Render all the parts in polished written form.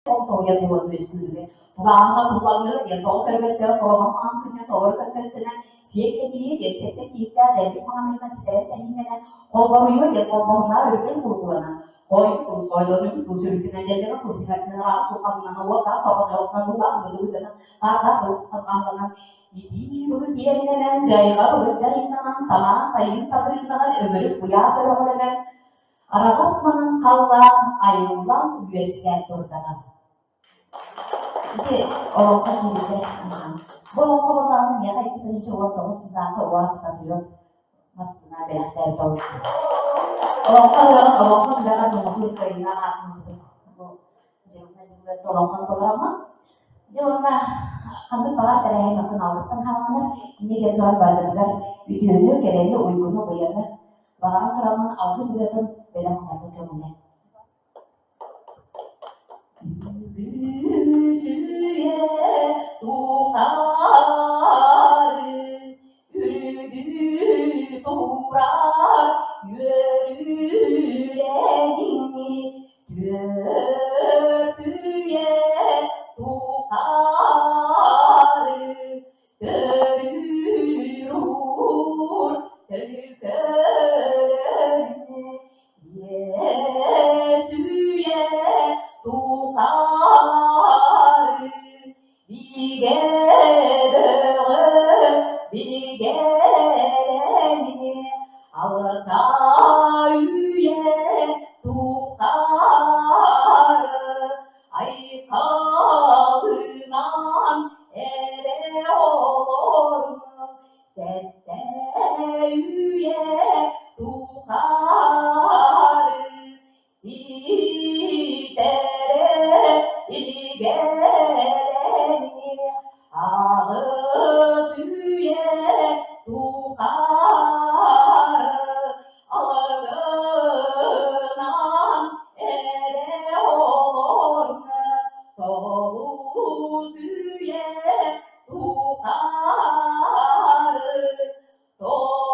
Тоҕуйан буолан үөскүүрүгэ тулааһына туллаҥныыр диэн тоҕус өрүгэстээх торҕон маҥан күннэ толору көттөстөнөн сиэк кэтиир диэн сэттэ кииртээх дьэллик маҥаныынан ситэрэн тэһииннэнэн холборуйуо диэн холбоһуннаа үрүтэн кургуланан хойун суус хойдонун суус үрүтүнэн дьэллэҕэ суус иһэртинэн араас суус хатынан уоттаах торҕонньоҕосунан уулаах быдыбыданан хаардаах былыт хаалланан итии былыт иэннэнэн дьайҕа былыт дьайыннанан самаан сайын сатырыынанан өҥүрүк куйаас өрөҕөлөнөн Араҕас маҥан халлаан айыллан үөскээн турдаҕа. Ити олоҥхо киирбитэ. Бу олоҥхо буоллаҕына миэхэ 2019 сыллаахха УАЗ Патриот массыына бэлэхтээбит олоҥхо. Олоҥхо ыһыаҕын олоҥхо күрэҕэр муҥутуур кыайыылаах аатын ылбытым. Бу олоҥхону толороммун. Дьэ уонна ханнык баҕар тэрээһин оттон алгыстан хаалланар, инньэ диэн туран барытыгар үтүөнү, кэрэни, уйгуну, быйаны Баҕаран тураммын алгыс ырыатын бэлэх уунарбын көҥүлэ. Үгүс үйэ тухары үрдүү турар үөрүүлэниҥ түөрт үйэ тухары Төрүүр төлкөлөннө биэс үйэ тухары бигэ бөҕө бигэлэннэ алта үйэ тухары Айхалынан эрэ олорно сэттэ үйэ тухары ситэрэ илгэлэниэ аҕыс үйэ тухары Алыгынан эрэ олорно тоҕус үйэ тухары толоро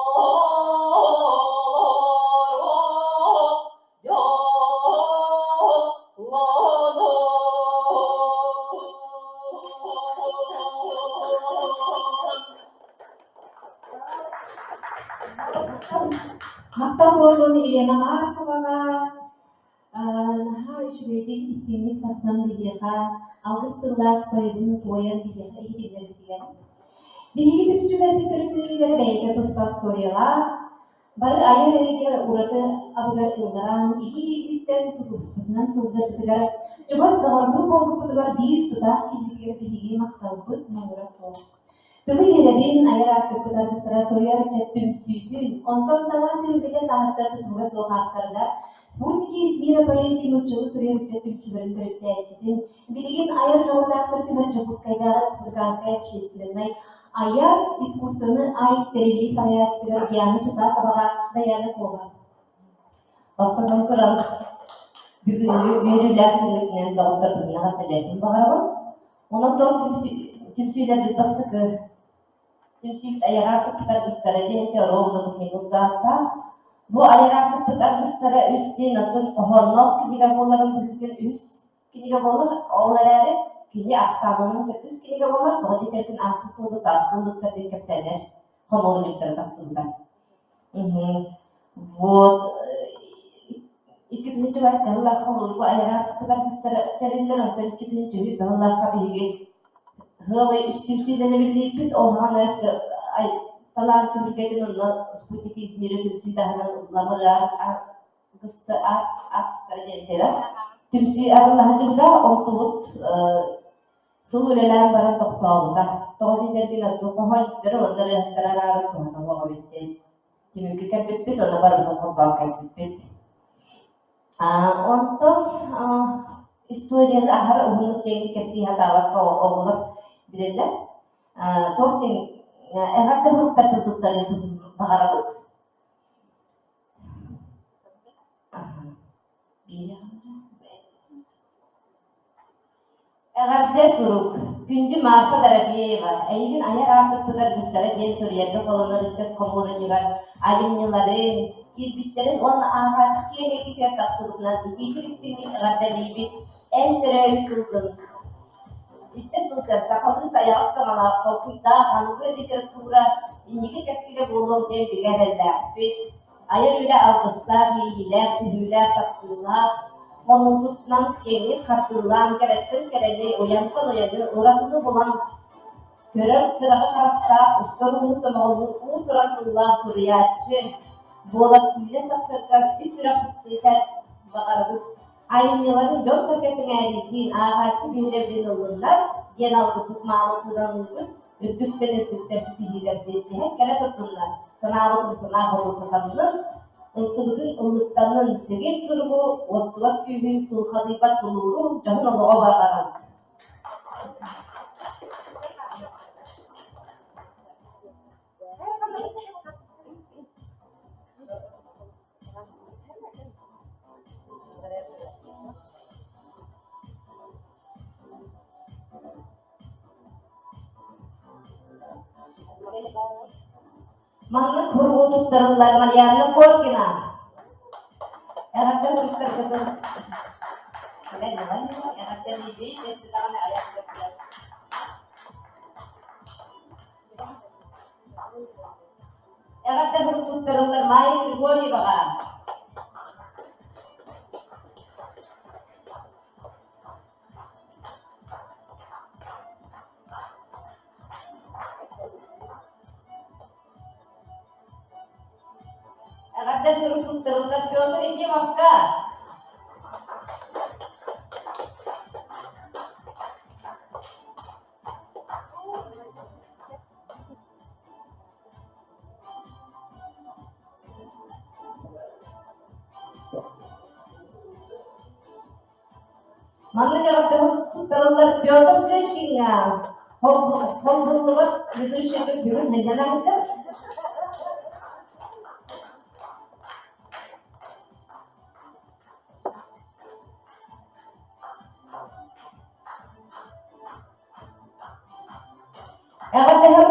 дьоллонон. Махтал буоллун Елена Марковаҕа, наһаа үчүгэйдик истиҥник тахсан биһиэхэ алгыс тыллаах тойугун туойан биһиэхэ иһитиннэрбитигэр. Биһиги түмсүүлэрбит төрүттүүлэрэ бэйэтэ туспа историялаах, бары айар эйгэ ураты абыгар ылларан, ити илиибититтэн тутуспутунан сылдьарбытыгар, чугас доҕордуу буолбуппутугар биир тутаах киһибитигэр биһиги махталбыт муҥура суох. Тылы биэрэбин, айар аартыкпыт аргыстара суруйар ыччат түмсүүтүн, онтон талаан түһүлгэтэ сааһыттан тутулуга суох ааптарга «Спутники из мира поэзии» нууччалыы суруйар ыччат түмсүүлэрин төрүттээччитин, билигин айар дьоҕурдаахтары түмэр Дьокуускайдааҕы республиканскай общественнай айар искусствоны ай тэриллии салайааччытыгар Диана Сутаковаҕа Дайаана Куоҕа. Бастатан туран, бүгүҥҥү үөрүүлээх күммүтүнэн доҕотторбун эҕэрдэлиэхпин баҕарабын. Онон түмсүүлэрбит бастакы түмсүүбүт айаҕар кыппыт аргыстара диэн этэ ровно книга Бу айаҕар кыппыт аргыстара үс диэн оттон хоһоонноох кинигэ буоларын быһыытынан үс кинигэ буолар. Ол эрээри кини ахсаанынан төрдүс кинигэ буолар. Тоҕо диэтэргин ааспыт сылга сааскы ыллыктар диэн кэпсээннэр хомуурунньуктара тахсыбыта. Вот икки тыһыынча тыһыллаахха олорбу айарааппыт аргыстара тэриллэр, онтон 2 тыһыынча тыһыллаахха биһиги ыалай үс түмсүүлэнэ биллииппит, ол хаһан өссө талаан түһүлгэтин онно спутник из мира түмсүү таһынан ылламыр аргыста аттара диэн түмсүү арыллаһа онтубут Сыл үлэлээн баран тохтообута. Тоҕо диэтэргин оттон хоһоонньуттары уонна ырыаһыттары арааран туһана уох эбит диэн түмүккэ кэлбиппит, онно барыбытын холбоон кэлсиппит. Онтон историяны аһара уһуннук киэҥник кэпсии сатаабакка оҕолор билэллэр. Туох диэн эҕэрдэ суруктарбын туттарыахпытын баҕарабыт. Эҕэрдэ сурук Күндү Марфа Воробьева, эйигин айар аартыкпыт аргыстара диэн суруйарга холонор ыччат хомуурунньугар айымньыларын, киирбиттэрин уонна ааҕааччы киэҥ эйгэтигэр тахсыбытынан итиитик истиҥник эҕэрдэлиибит! Эн төрөөбүт тылгын илдьэ сылдьар сахалыы сайаҕас саҥалаах, толкуйдаах аныгы литература инники кэскилэ буолуом диэн бигэ эрэллээхпит. Айар үлэ алгыстаах, иэйиилээх, түһүүлээх-тахсыылаах, хонуутунан киэҥник хардыылаан, кэрэттэн кэрэни, уйантан уйаны, уратыны булан көрөр кыраҕы харахтаах, устар ууну сомоҕолуур уус-уран тыллаах суруйааччы буолан күүнэн тахсаргар ис сүрэхпититтэн баҕарабыт. Айымньыларын дьон-сэргэ сэҥээриитин, ааҕааччы биһирэбилин ыллыннар диэн алгысыт маалы тыыналыыбыт, үрдүктэн үрдүктэр ситиһиилэр сиэттиһэн кэлэ турдуннар, санаабытын санаа боруосатаннын, ылсыбытын ыллыктаннын, чэгиэн туругу, уостубат күүһү, тулхадыйбат тулууру, дьоһун олоҕо баҕарабыт. Маннык куруу туттарыллар Марианна Коркина. Эҕэрдэ туттарбытын эҕэрдэлиибит, өссө даҕаны айах тутар. Эҕэрдэ туттарыллар Майя Григорьеваҕа. Эҕэрдэ сурук туттарыллар Петр Ефимовка. Маннык эҕэрдэ туттарыллар Петр Кычкиҥҥа холбуллубат ведущайга бүгүн мэлдьэн сылдьар. Эҕэрдэһэр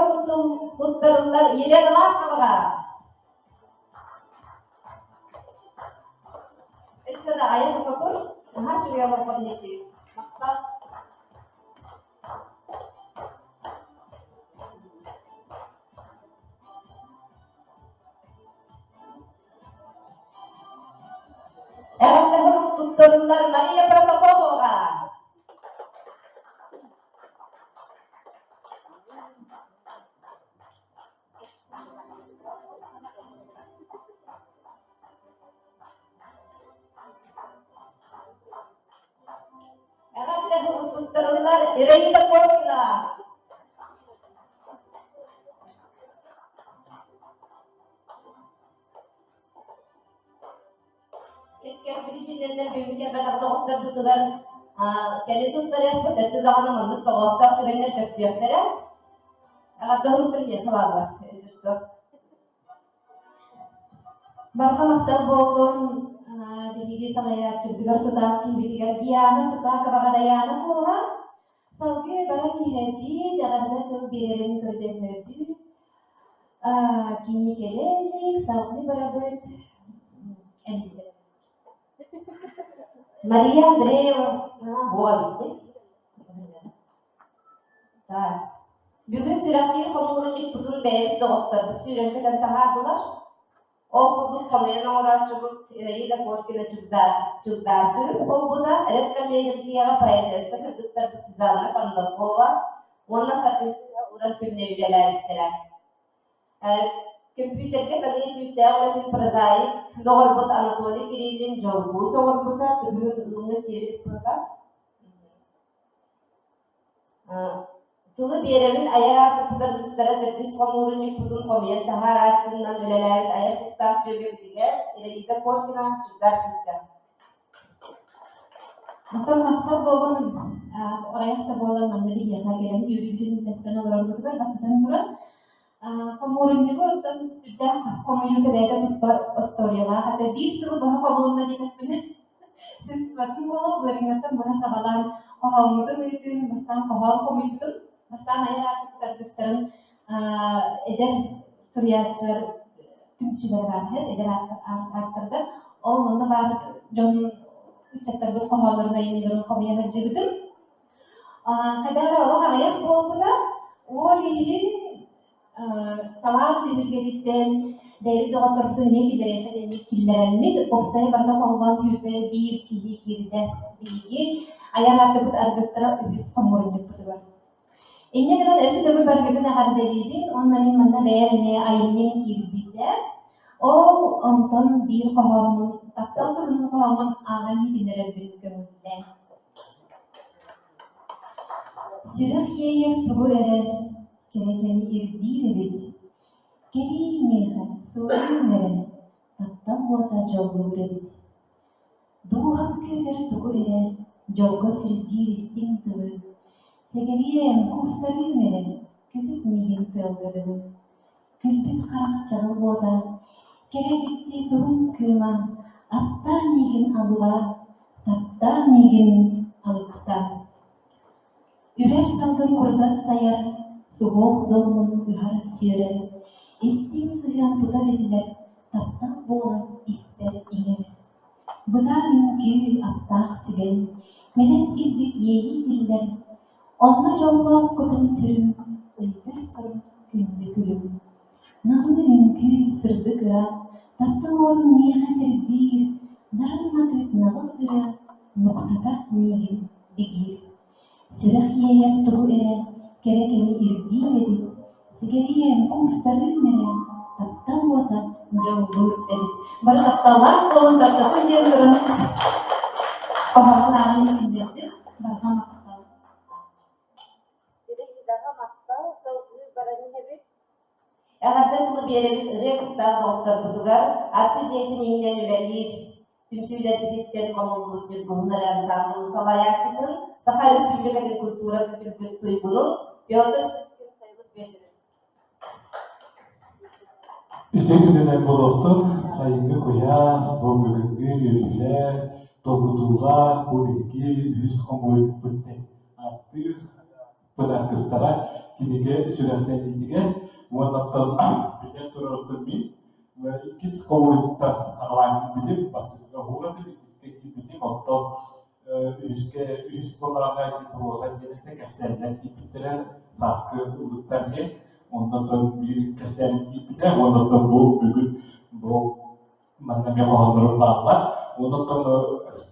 туттарыллар Елена Марковаҕа. Өссө да айан тутур, наһаа үчүгэй олорбот инити. Махтал. Эҕэрдэһэр туттарыллар Мария Протопоповаҕа. Эҕэрдэ туттарыллар Ираида Коркина. Кэккэ биричиинэнэн бүгүн кэлбэтэх доҕотторбутугар кэлин туттарыахпыт, өссө даҕаны маннык тоҕоостоох түгэннэр көрсүөхтэрэ. Эҕэрдэ уһуктар миэхэ бааллар, если что. Барҕа махтал буоллун биһиги салайааччыбытыгар тутаах киһибитигэр Диана Сутаковаҕа Дайаана Куоҕа салгыы баран иһэрбит, эҕэрдэ тыл биэрэрин көрдөһөрбүт. Кини кэлэ илик, салгыы барабыт. Эмдилэр. Мария Андреева буолбут. Так. Бүгүн сүрэхтиир хомуурунньукпутун бэйэбит доҕотторбут сүүрэн-көтөн таһаардылар. Ол курдук хомуйан оҥорооччубут Ираида Кошкина Чугдаар кыыс буолбута, редколлегияҕа поэтесса кыргыттарбыт Сюзанна Кондакова уонна Саргылана Уран күннэ үлэлээбиттэрэ. Көмпүүтэргэ таҥыы күүстээх үлэтин прозаик доҕорбут Анатолий Кириллин дьолбуус оҥорбута, бүгүн Зумҥа киирбит Тылы биэрэбин айар аартыкпытыгар быстара төрдүс хомуурунньукпутун хомуйан таһаарааччыннан үлэлээбит айар куттаах дьүөгэбитигэр Ираида Коркина Чугдар кыыска. Оттон махтал буолун аҕыйах да буолан манна биһиэхэ кэлэн үөрүүбүтүн үллэстэн олорорбутугар бастатан туран хомуурунньугу оттон сүрдээх хомуйуу бэйэтэ туспа историялаах этэ. Биир сылы быһа хомулунна диэтэхпинэ сыыспатын буолуо, былырыыҥҥыттан быһа саҕалаан хоһооммутун ыытыын, бастаан хоһоон хомуйбутум. Бастаан айар аартык артыыстарын эдэр суруйааччылар түмсүүлэрэ баар эдэр ааптардар. Ол онно баар дьон ыччаттарбыт хоһооннорун айымньыларын хомуйа сылдьыбытым. Хайдах эрэ олох аҕыйах буолбута. Ол иһин талаан түһүлгэтиттэн бэйэбит доҕотторбутун эмиэ киллэриэххэ диэн киллэрэммит, уопсайа барыта холбоон 21 киһи киирдэ. Биһиги айар аартыкпыт аргыстара үһүс хомуурунньукпутугар. Инньэ гынан өссө төгүл барыгытын эҕэрдэлиибин уонна мин манна бэйэм эмиэ айымньым киирбитэ. Ол онтон биир хоһооммун, таптал туһунан хоһооммун ааҕан иһитиннэрэрбин көҥүллээ. Сүрэх иэйэр тугу эрэ кэрэ кэми ирдиир эбит. Кэлиий миэхэ, сылайыым эрэ, таптал уота дьоллуур эбит. Дууһам күүтэр тугу эрэ, дьолго сирдиир истиҥ тылы, Сэгэриэм, куустарыым эрэ, көтүт миигин тыалга дылы. Күлбүт харах чаҕыл уота, кэрэ дьикти суһум кыыма, Аптаа миигин аллаа, таптаа миигин алыктаа. Үрэр салгын курдат сайар, суһуох долгун ыһар сүөрэр, Истиҥ сыһыан тута биллэр, таптал буолан испэр иҥэр. Бытаан үҥкүү аптаах түгэн, кэлэн килбик иэйии биллэр, Онно дьоллоох кутум-сүрүм, өйбөр сорум күндү күлүм. Намыын үҥкүү сырдык ыра, таптал уотун миэхэ сирдиир, Нарын матыып наҕыл ырыа нуктата миигин бигиир. Сүрэх иэйэр тугу эрэ, кэрэ кэми ирдиир эбит, Сигэриэм, куустарыым эрэ, таптал уота дьоллуур эбит. Бары тапталлаах буолун, таптатын диэн туран, хоһоон ааҕан иһитиннэрдим. Барҕа махтал. Ираидаҕа махтал, салгыы баран иһэбит. Эҕэрдэ тылы биэрэбит ырыа куттаах доҕотторбутугар Арчы дьиэтин иһинэн үлэлиир түмсүүлэрбититтэн хомуллубут Ньургуһун эрэ ансаамбылын салайааччытын, Саха Республикатын культура түмпүт туйгунун Петр Кычкин-Сайылык Бүөтүрүн. Үтүө күнүнэн буолуохтун, сайыҥҥы куйаас, бу бүгүҥҥү үөрүүлээх, долгутуулаах бу биһиги үһүс хомуйбут ааттыыр подаркыстара кинигэ сүрэхтэниитигэр уонна оттон билэн турар мин иккис хомуйуттан саҕалаан киирбитим, бастакыга уһууратын, иккискэ киирбитим, оттон үһүскэ үһүс буоллаҕына ити проза диэн кэпсээннэр киирбиттэрэ, сааскы ыллыктар диэн, онно оттон биир кэпсээним киирбитэ, уонна оттон бу бүгүн бу манна эмиэ хоһооннорум бааллар. Уонна оттон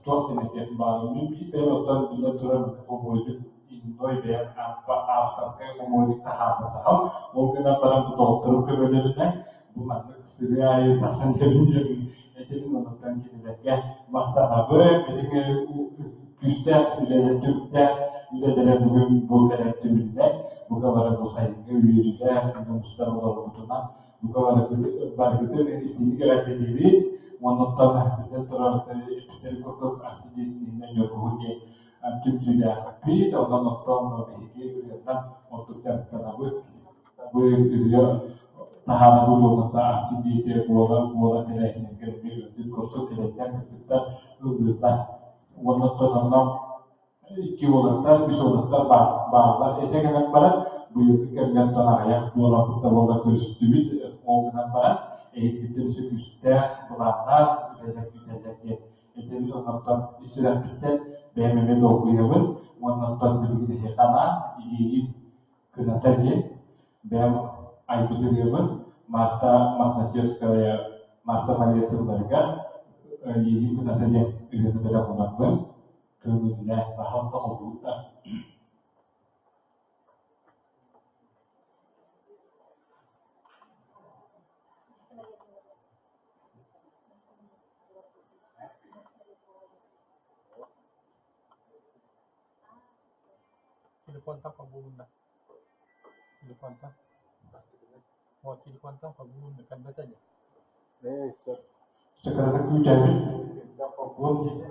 туох диэн этиэм баарын мин биир бэйэм оттон биллэн турар хомуурунньук иной бэйэм авторскай хомуурунньук таһаарбатаҕым. Ол гынан баран бу доҕотторум көмөлөрүнэн бу маннык сырыы аайы тахсан иһэбин диэн этэбин. Онуттан кинилэргэ махтанабын. Билиҥҥи күүстээх үлэлэр түбүктээх үлэлэрэ бүгүн бу кэлэн түмүллэн, бука бары бу сайыҥҥы үөрүүлээх күҥҥэ мустар олорбутунан бука барыгытын истиҥник эҕэрдэлиибит уонна оттон биллэн турар эппиттэрин курдук Арчы дьиэтин иһинэн Ньургуһун диэн түмсүүлээхпит. Онон оттон биһиги ырыанан ордук дьарыктанабыт. Бу ырыа таһаарабыт уонна Арчы дьиэтэ буола буола тэрээһиннэргэ эмиэ үрдүк курдук кэлэннэр кыргыттар ыллыыллар. Уонна оттон онно икки уолаттар, үс уолаттар бааллар этэ гынан баран, быйылгы кэмҥэ оттон аҕыйах буоларбыт да буоллар көрүстүбүт. Ол гынан баран, эһигиттэн өссө күүстээх, былааннаах үлэлэр күүтэллэр диэн этэбин. Оннуттан ис сүрэхпиттэн бэйэм эмиэ долгуйабын. Уонна оттон билигин эһиэхэ анаан иэйиим кыната диэн бэйэм айбыт ырыабын Марта Мохначевская Марта Мария тылларыгар иэйиим кыната диэн ырыаны бэлэх уунарбын көҥүллээх баһаалыста холбуута. Телефонтан холбуулунна. Телефонтан. Вот телефонтан холбуулунна кэлбэтэ ини. Ээ, сөп. Сөкөрөтө күүтэбит. Холбуом дии.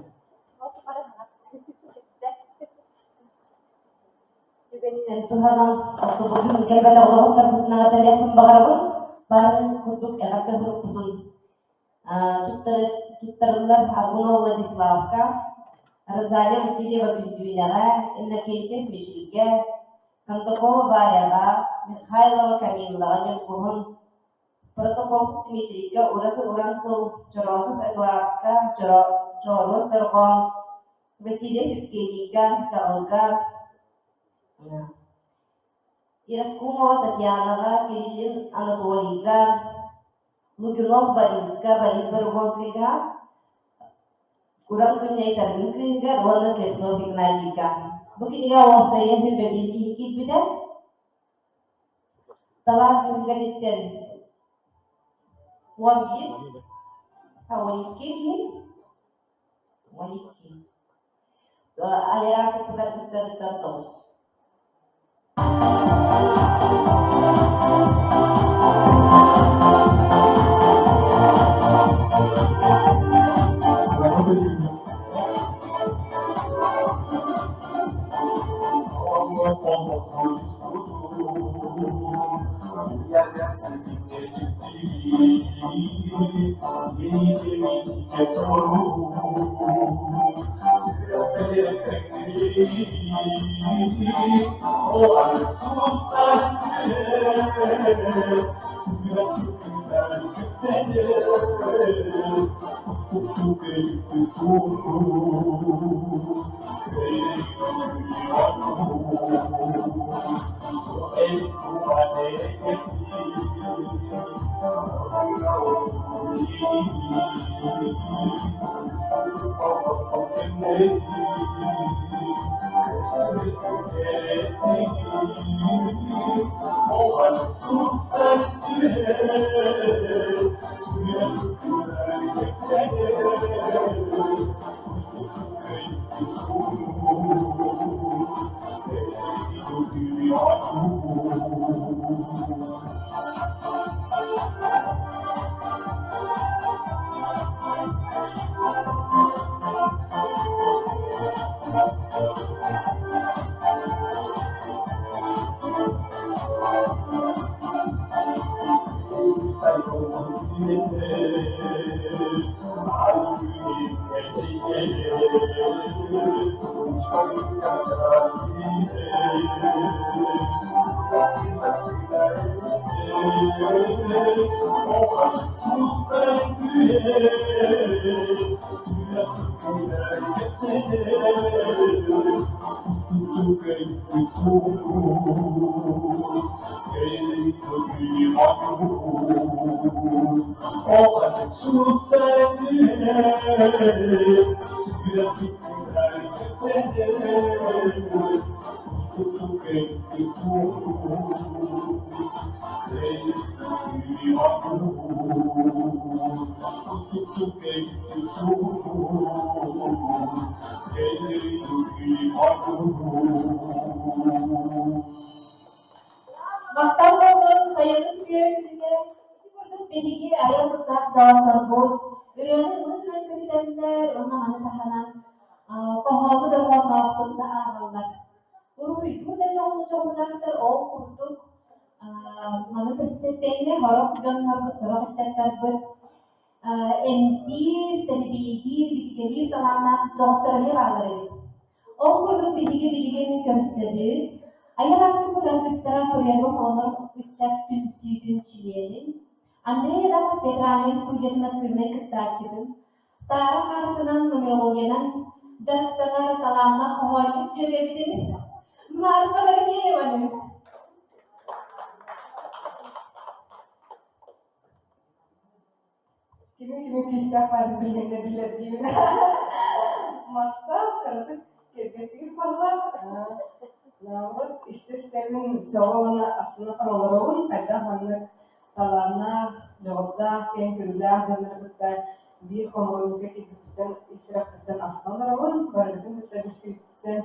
Түгэнинэн туһанан, автобуһун кэлбэтэх олоһуттарбытын аҕаталыахпын баҕарабын. Бары курдук эҕэрдэ сурукпутун туттарыллар Аргунова Владиславка, Розалия Васильева Күндүүнэҕэ, Иннокентьев Мичилгэ, Кондакова Варяҕа, Михайлова Камиллаҕа Ньургуһун, Протопопов Дмитрийгэ ураты уран тыл, Чоросов Эдуардка Чооруос Дорҕоон, Васильев Евгенийга, Чаҕылга, Ираскумова Татьянаҕа, Кириллин Анатолийга, Лугинов Бориска, Борис Боруговскайга, Уран Күннэй Саргын кыыһыгар уонна Слепцов Игнатийга. Бу кинигэ уопсайа 21 киһи киирбитэ. Талаан түһүлгэтиттэн 11, 12 киһи, 12. Алеракы кытаргыстарыттан 9. Махтал буоллун сайынын күөстүгэ ити курдук биһиги айар куттаах доҕотторбут ырыаны ылынан көтүтэллэр уонна маны таһынан хоһоону дорҕоонноохтук да ааҕаллар. Уруһуйдуу да дьоҕурдаахтар ол курдук маны тэҥҥэ сорох дьоннорбут, сорох ыччаттарбыт эмтиир, сэрбиитиир, битгэлиир талааннаах доҕоттор эмиэ бааллар эбит. Ол курдук биһиги билигин көрсөбүт, айар аартыкпыт аргыстара суруйарга холонор ыччат түмсүүтүн чилиэнин, Андрей Адамов театральнай студиятын актыыбынай кыттааччытын, Таара хаартынан, нумерологиянан дьарыктанар талааннаах хоһоонньут дьүөгэбитин Марфа Дорофееваны. Кими кими күүстээх баарын билиэнэ билэр диибин. Махтал, кыратык кэргэтигир буолла. Наоборот, истэ-истэммин сөҕө уонна астына олоробун. Хайдах маннык талааннаах, дьоҕурдаах, киэҥ көрүүлээх дьоннору кытта биир хомуурунньукка киирбиппиттэн ис сүрэхпиттэн астынан олоробун. Барыгытын кытта билсибиттэн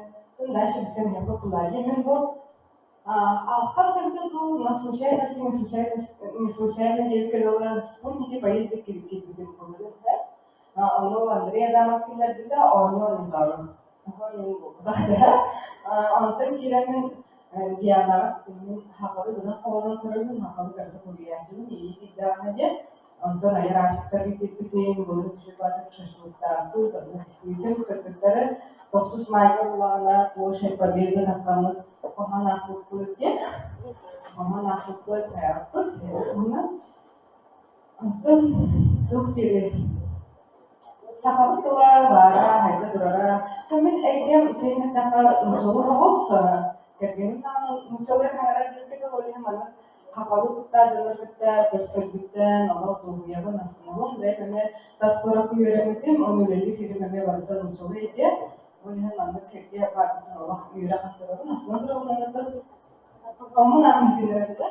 дальше билсэн иһэхпит буолла. Мин бу Алхас дуу, на случайности, не случайность, не случайно диэбиккэ дылы спутники поездок киирбитим буолар да. Ону Андрей Адамов киллэрбитэ, оонньуу ойуулаабын. Онтон киирэммин Дианаҕа мин хахалы гынан холонон көрөбүн, хахалы көрдө суруйааччыбын, илии киирдэҕинэ диэн. Онтон айар аачыктарга киирбитим, былыр шипатык шашлыктаахпыт, онно истибитим, кыргыттары тохсус маайга буллаҕына площадь Победы тахсаммыт хоһоон аахпыппыт диэн. Хоһоон аахпыппыт, хайааппыт, уонна онтон туох диэри Сахабыт тыла баара, хайда турара. Мин эйгэм чэйин эттэххэ нууччалыы соҕус, кэргэним даҕаны нууччалыы хаҥарар диэбитэ ол иһин маннык хахалы кытта дьоннор кытта көрсөрбүттэн олох дуоһуйабын, астынабын. Бэйэм эмиэ тас куоракка үөрэммитим, ону үлэлиир сирим эмиэ барыта нууччалыы эйгэ. Ол иһин маннык кэргэ баарбытын олох үөрэ хаттарабын, астына турабын оннуттан. Омун аан иһитиннэрэбитэ.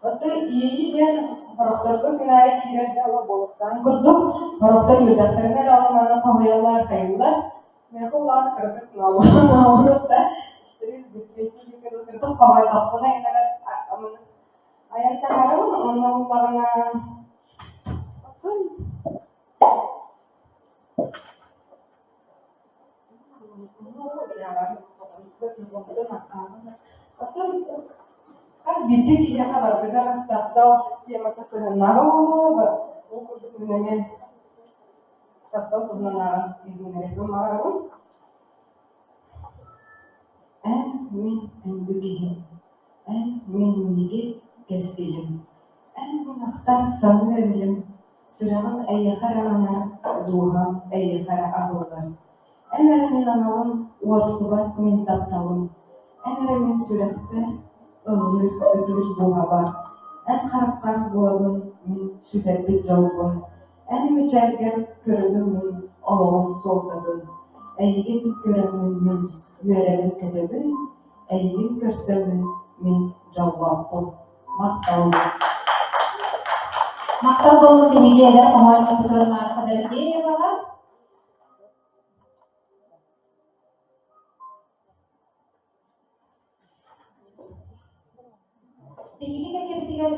Оттон иэйии диэн сорохторго күн аайы киирэр дьыала буолуохтааҕын курдук, сорохтор үөрдэхтэринэ эрэ ону манна хоһуйаллар, хайыыллар. Миэхэ улахан кыратык нообута стресс, депрессия диэн кырдьык хоһуйдахпына иннинэ айан таһаарабын уонна буллаҕына оттон Оттон хас биирдии киһиэхэ барытыгар таптал темата сыһыаннааҕа буолуо, ол курдук мин эмиэ таптал туһунан ааҕан иһитиннэриэхпин баҕарабын. Эн мин күндү киһим, эн мин инники кэскилим, эн мин ахтар саныыр эрэлим, сүрэҕим эйиэхэ эрэ ананар, дууһам эйиэхэ эрэ аһыллар. Эн эрэ мин аналым, уостубат мин тапталым, эн эрэ мин сүрэхпэр ыллыыр ытыыр дууһабар, эн хараххар буолабын мин сүтэрбит дьолбун, эн мичээргэр көрөбүн мин олоҕум суолтатын, эйигин көрөммүн мин үөрэбин-көтөбүн, эйигин көрсөммүн мин дьоллоохпун. Махтал. Махтал буоллун биһиги эдэр хоһоонньуппутугар Марфа Дорофееваҕа. Биһиги кэккэбитигэр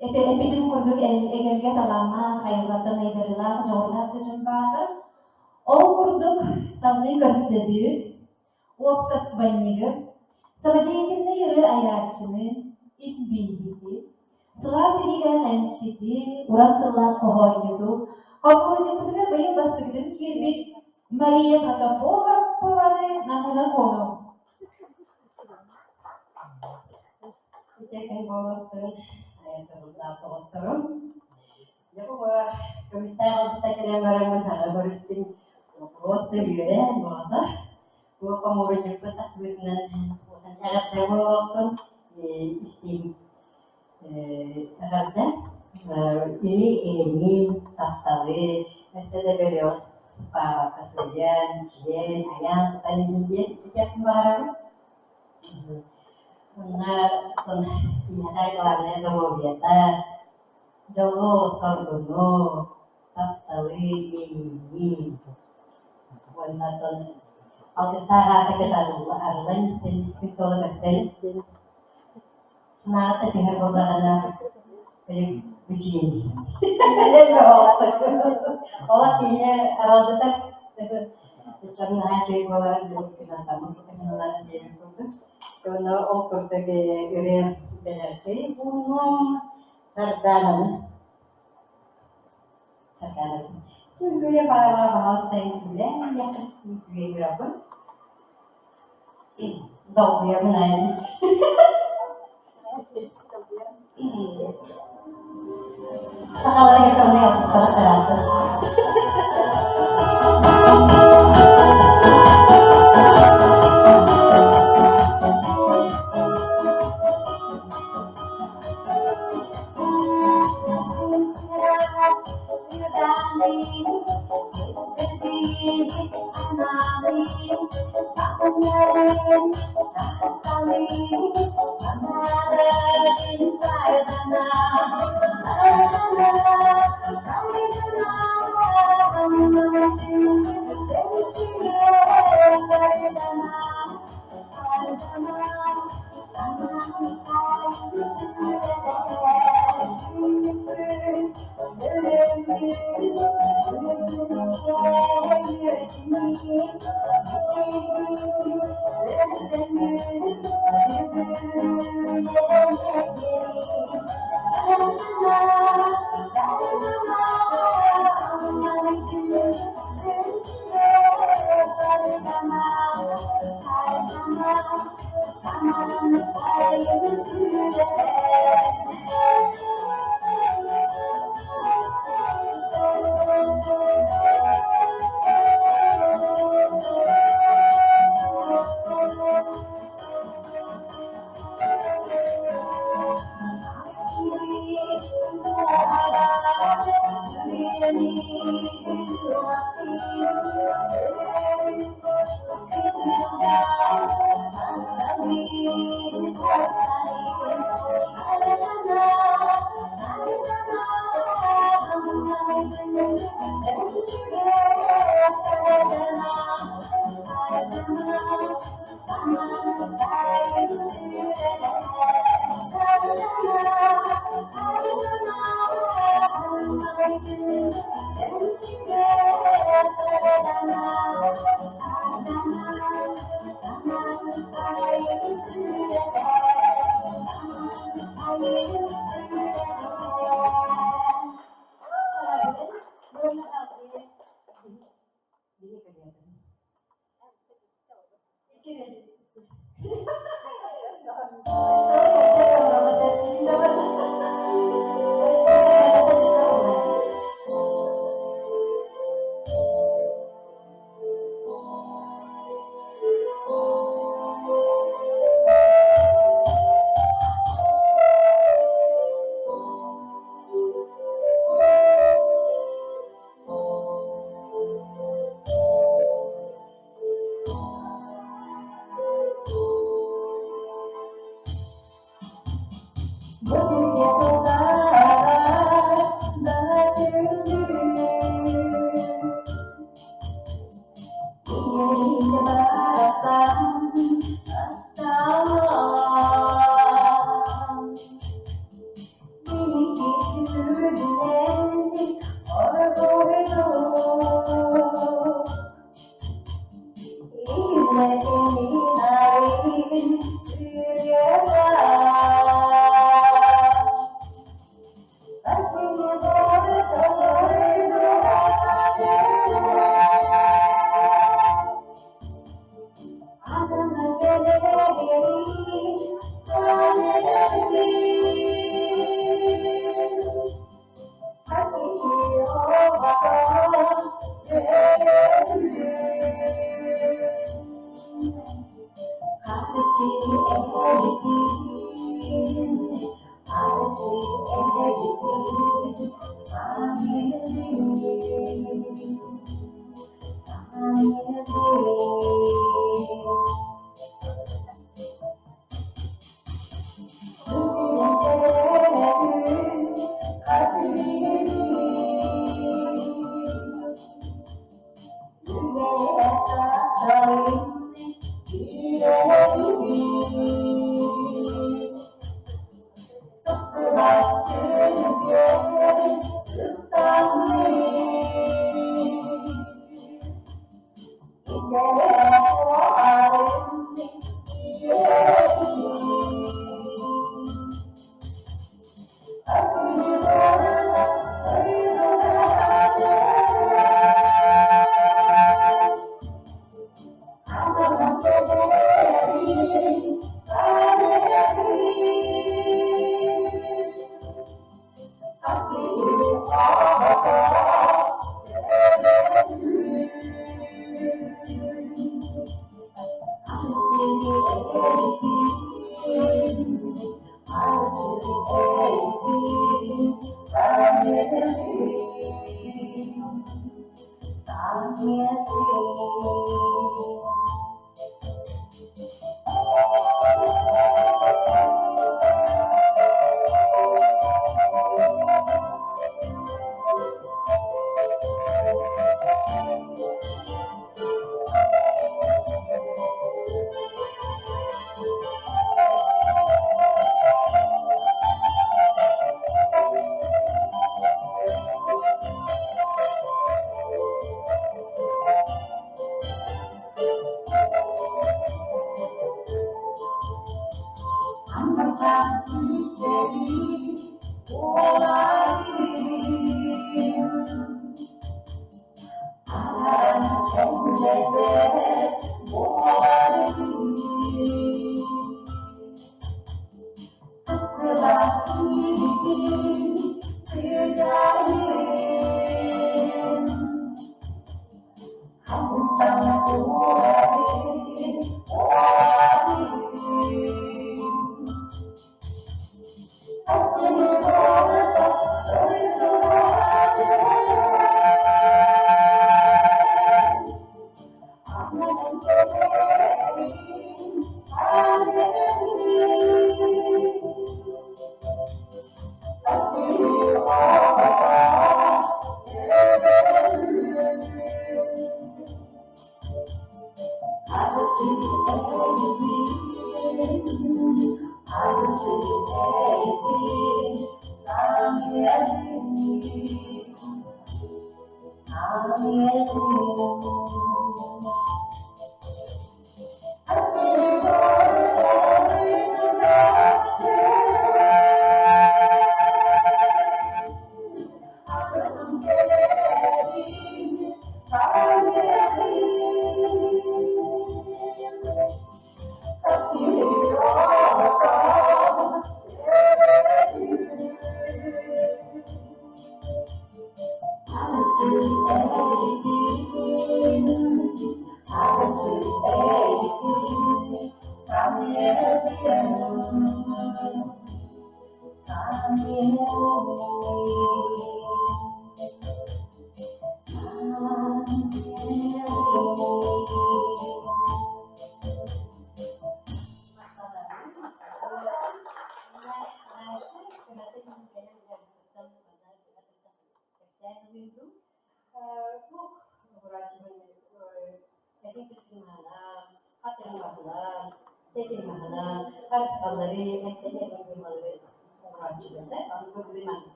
эппитим курдук эгэлгэ талааннаах, айылҕаттан айдарыылаах, дьоҕурдаах да дьон бааллар. Ол курдук салгыы көрсөбүт, уопсастыбанньыгы, самодеятельнай ырыа айааччыны, илбииһити, сылаас илиилээх эмчити, уран тыллаах хоһоонньуту, хомуурунньукпутугар быйыл бастакытын киирбит Мария Протопопова-Пованы Намыына Куону. Үтүөкэн буолуохтун, айан доҕотторум. Дьэ бу көмүстээх албыта кэлэн бараммын хаҥа көрүстүм. Просто үөрэн буолла. Бу хомуурунньукпут тахсыбытынан эҕэрдэ буолуохтун, истиҥ эҕэрдэ. Или эйэни, тапталы, өссө да бөлөҕү сыппаабакка сылдьан, киэн, айаан тутан иһин диэн этиэхпин баҕарабын. Уонна киһиэхэ главное доруобуйата, дьолу, соргуну, тапталы, иэйиини уонна оттон алгыстаах аата арыллан истин, күн суола көстөн истин. Санааҕа түһэр буоллаҕына, били бичиин. Олох киһини аралдьытар. Дьон наһаа үчүгэй буоларын билэн таммыт кытыһыннаран диэбит курдук. Уонна ол курдук ырыа бэлэркэй буолуом Сардаананы. Сардаанатын. Күлгүлэ баҕаҕа баҕалсай күлэн үөрөбүн. Долгуйабын айан. Сахаларга тылны алтыспара тараата.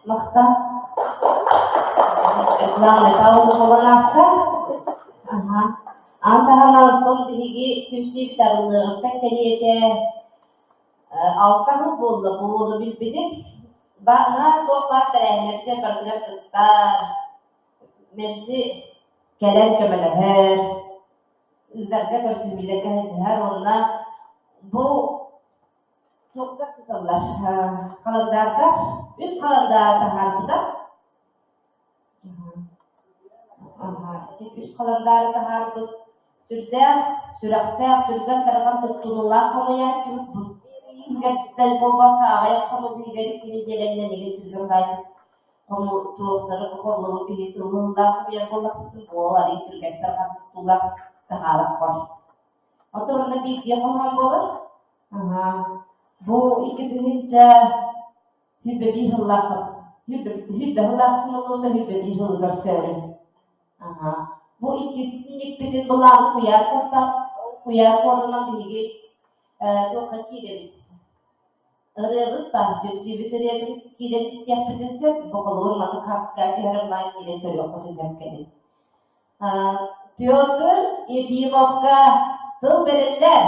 Махтал. Главное, таулы ааста. Аха. Аан таһынан оттон биһиги түмсүүбүт арыллыаҕыттан кэриэтэ алта сыл буолла бу уолу билбитим. Баҕа туох баар тэрээһиннэргэ барытыгар кыттар, мэлдьи кэлэн көмөлөһөр, ыытарга көрсүһүүлэргэ сылдьыһар уонна бу туохта сыталлар халандаардар үс халандаар таһаарбыта. Ити үс халандаары таһаарбыт сүрдээх сүрэхтээх, түргэн-тарҕан туттунуулаах хомуйааччыбыт бу иһигэр буолбакка аҕыйах хонук иһигэр икки нэдиэлэннэн игин түргэн баайдык хому туохтары холлубут киһи сыллыллаах хомуйар буоллахпытын буол арый түргэн-тарҕан туттуулаах таһаарар хор. Оттон онно биирдии хоһоон буолар. Аха. Бу 2021 сыллаах 21 сыллаах хомуллубута 21 сылыгар сөөрүн. Аха. Бу иккис икпитин былааны куйаар куоттаах куйаар куотунан биһиги туохха киирэбит? Ырыабыт баар, түмсүүбүт ырыатын киирэн истиэхпитин сөп, боколуор маны хаартыскаҕа түһэрэн баай киирэн көрүөххүтүн сөп Петр Ефимовка тыл бэриллэр.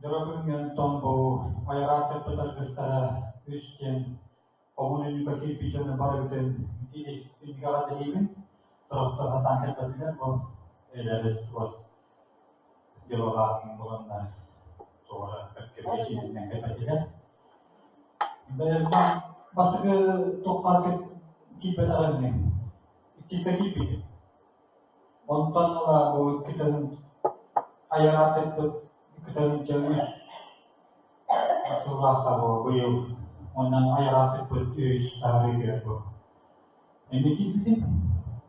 Дьоро күҥҥэ онтон бу айаҕаатыппыт аргыстара үс диэн хомуньука киирбит дьону барыбытын итиигэ тэһиибин. Сорохтор сатаан кэлбэтилэр бу эйэлэри суос дьылҕаах буоланнар туора кэккэ биричиинэнэн кэлбэтилэр. Бэйэм бастакы туохха киирбэтэҕим ини. Иккискэ киирбитим. Онтон ыла бу иккитин айаҕаатыппыт иккитин үс сыллаахха бу быйыл уонна айаҕаатыппыт үс таһаарыытыгар бу эмиэ киирбитим.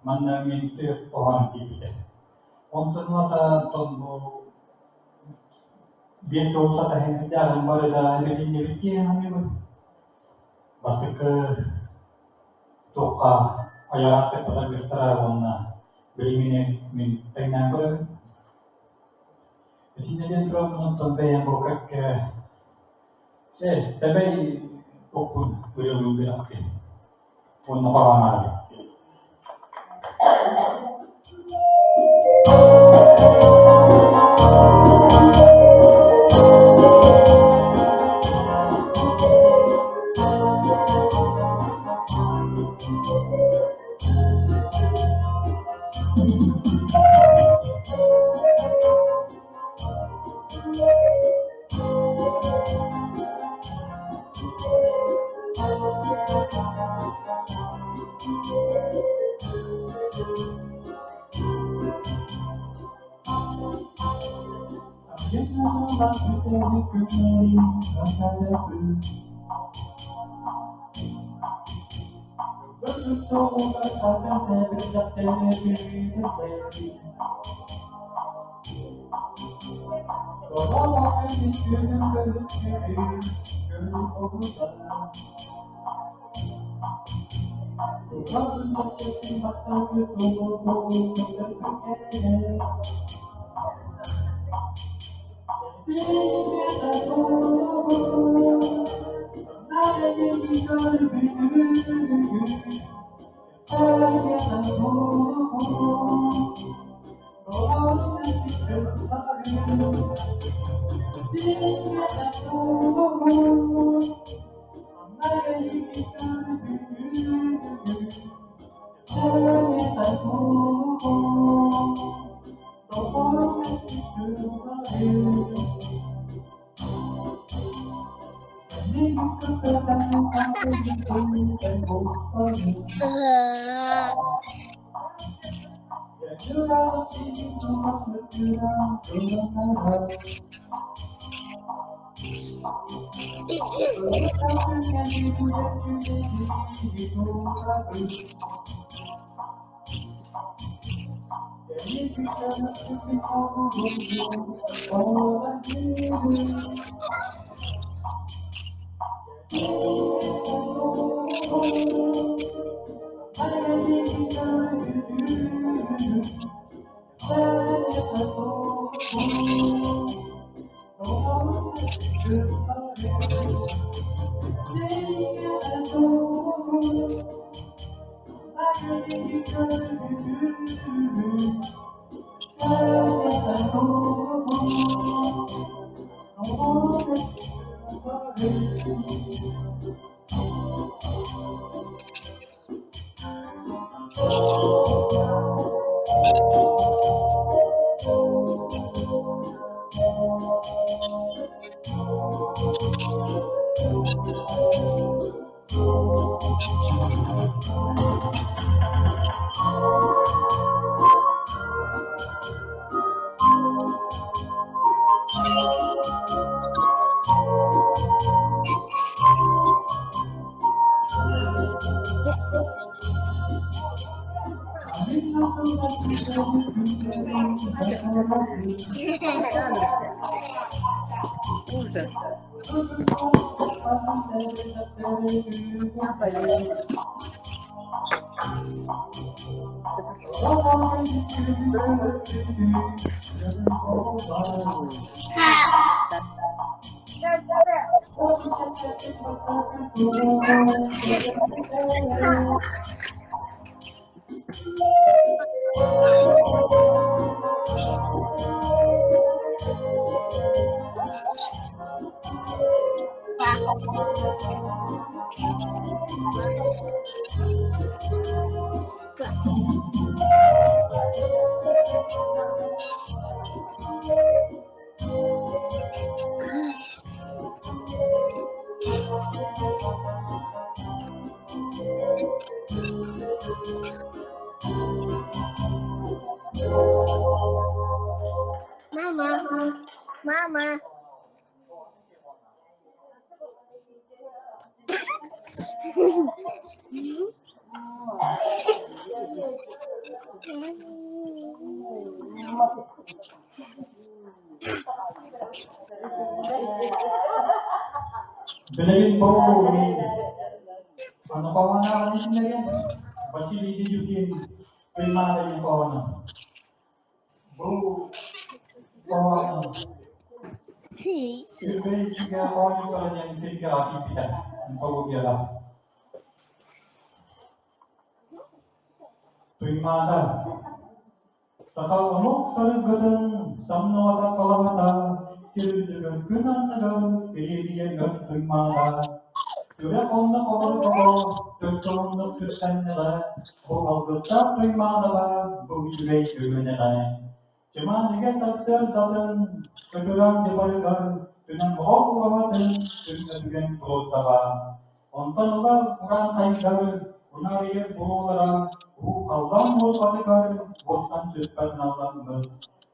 Манна мин тыа хоһооно киирбитэ. Онтон ылата онтон бу 5 сыл устата иһин бары да эбэтиннибит дии саныыбын. Бастакы туохха айаҕаатыппыт аргыстара уонна билиҥҥини мин тэҥнээн көрөбүн. Итиннэ диэн тураммын онтон бэйэм бу кэккэ сэмэй укпун ырыалыырбын ахтыым уонна хоһооноору. Mama, mama. Билигин бу аны хоһооноҕун иһиннэриэн Василий Дедюкин Туймаада диэн хоһооно. Бу хоһоон Күбэй Дьүгэ оонньуулара диэн кинигэҕэ киирбитэ антологияҕа. Туймаада Саха омук саргытын самныбата халаһата, сир үрдүгэр күн анныгар сириэдийэ өр туймаада. Сүрэх онно олордоҕо, төлкө оннук сүртэннэҕэ, бу алгыстаах туймаадаҕа, бу үчүгэй үгүнэҕэ. Чымааныга сарсыардатын, көтүрэн дьыбарыгар, түнэн оһох ураһатын түҥ өтүгэн туруордаҕа. Онтон ыла уран хайдар, унаарыйар буруолара уу халлаан уорҕатыгар уостан сүппэт налламмыт.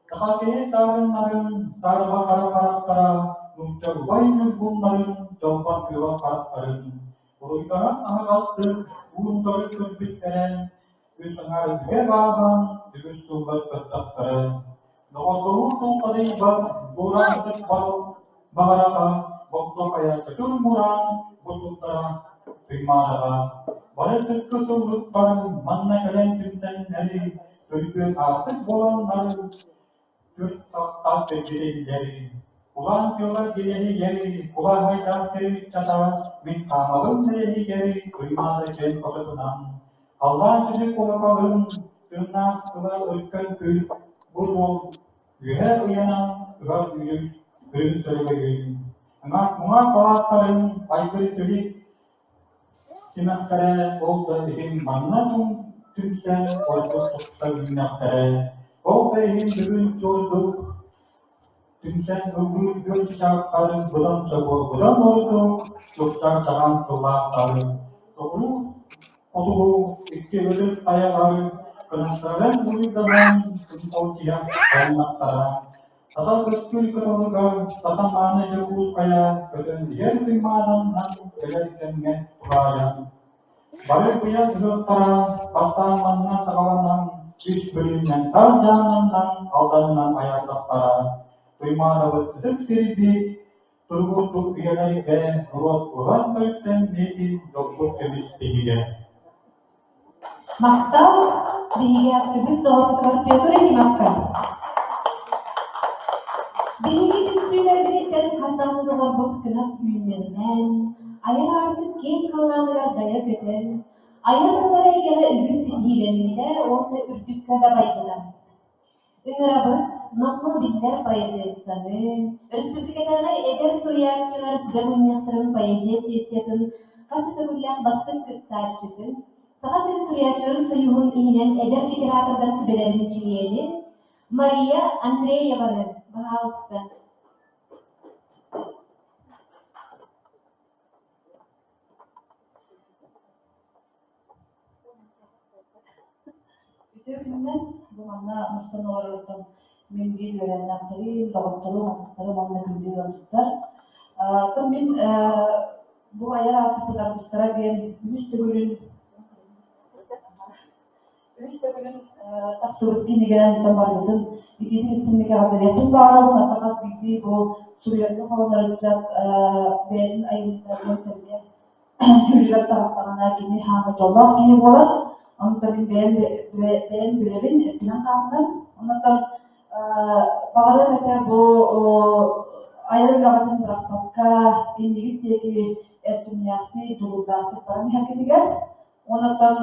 Саха киһи саарыннарын, саарба хара харахтара, нуучча убай ньургуннарын, дьолбон күөх харахтарын, уруйданан аһаҕастык уун-утары көрбүттэрэ, үс аҥаар үгэ бааһан, үгүс сыллар көрдөхтөрө. Доҕордоһуу тулхадыйбат, буораан баҕараҕа, бопто хайа чочур мураан бурдуктара Туймаадаҕа бары сыккы сыллыктар манна кэлэн түмсэннэри, төрүкү аартык буоланнар түөрт сахтаах бэргэтиллэри, кулаан тыала диэһигэр, кулааһайдаах сир ыччата мин хаамабын тэрэһигэр Туймаада кэн хототунан, халлаан сүдү куокалын, тыыннаах тыла өркөн күл, бу суол үөһэ ыйанан ыгар үүнүк үрүҥ сөрөгөйүн, муҥа талаастарын айгыр-силик симэхтэрэ ол да иһин манна түмсэн ордук тупса үүннэхтэрэ, ол да иһин бүгүн чуордук түмсэн ыллыыр күөх чычаахтарын быдан чобуо быдан ордук чугчаар чаҕаан тыллаахтарын соҕуруу хотугу икки ытык хайалар кынаттарын буруйданан кынталдьыйа барыннахтара Саха көскүл кытылыгар саха мааны Дьокуускайа көтөн иһэр туймаананнан кэлэр кэмҥэ туһаайан бары быйаҥ ыһыахтара бастаан манна саҕаланан үс бөлүннэн таас дьаамнанан Алданынан айардахтара Туймаадабыт ытык сирбит туругурдук үйэлэргэ норуот уран төрүттэммитин дьолбут көмүс биһигэ. Махтал биһиги актыбыыс доҕорбутугар Петр Ефимовка. Биһиги түмсүүлэрбититтэн хас даҕаны доҕорбут кынат үүннэринэн, айар аартык киэҥ халлааныгар дайа көтөн, айар-тутар эйгэҕэ үгүс ситиһиилэммитэ уонна үрдүккэ дабайбыта. Ыҥырабыт номнуо биллэр поэтессаны, өрөспүүбүлүкэтээҕи эдэр суруйааччылар сүбэ мунньахтарын поэзия сессиятын хас да төгүллээх бастыҥ кыттааччытын, Саха сирин суруйааччыларын союһун иһинэн эдэр литератордар сүбэлэрин чилиэнин Мария Андрееваны, баһаалыста. Үтүө күнүнэн, бу манна мустан олорортон мин биир үөрэннэхтэрим, доҕотторум, атастарым уонна күндү ыалдьыттар. Оттон мин бу айар аартыкпыт аргыстара диэн үһүс төгүлүн үһүс төгүлүн тахсыбыт кинигэнэн барбытын итиитин истинник эҕэрдэлиэхпин баҕарабын. Оттон хас биирдии бу суруйарга холонор ыччат бэйэтин айымньытынан сэргэ дьүүлүгэр таҕыстаҕына кини хаама дьоллоох киһи буолар. Онтон мин бэйэм бэйэм билэбин, эппинэн хаамынан. Онтон баҕарыам этэ бу айар үлэҕитин бырахпакка, иннигит диэки эрчимнээхтик, дьулуурдаахтык баран иһэргитигэр. Онтон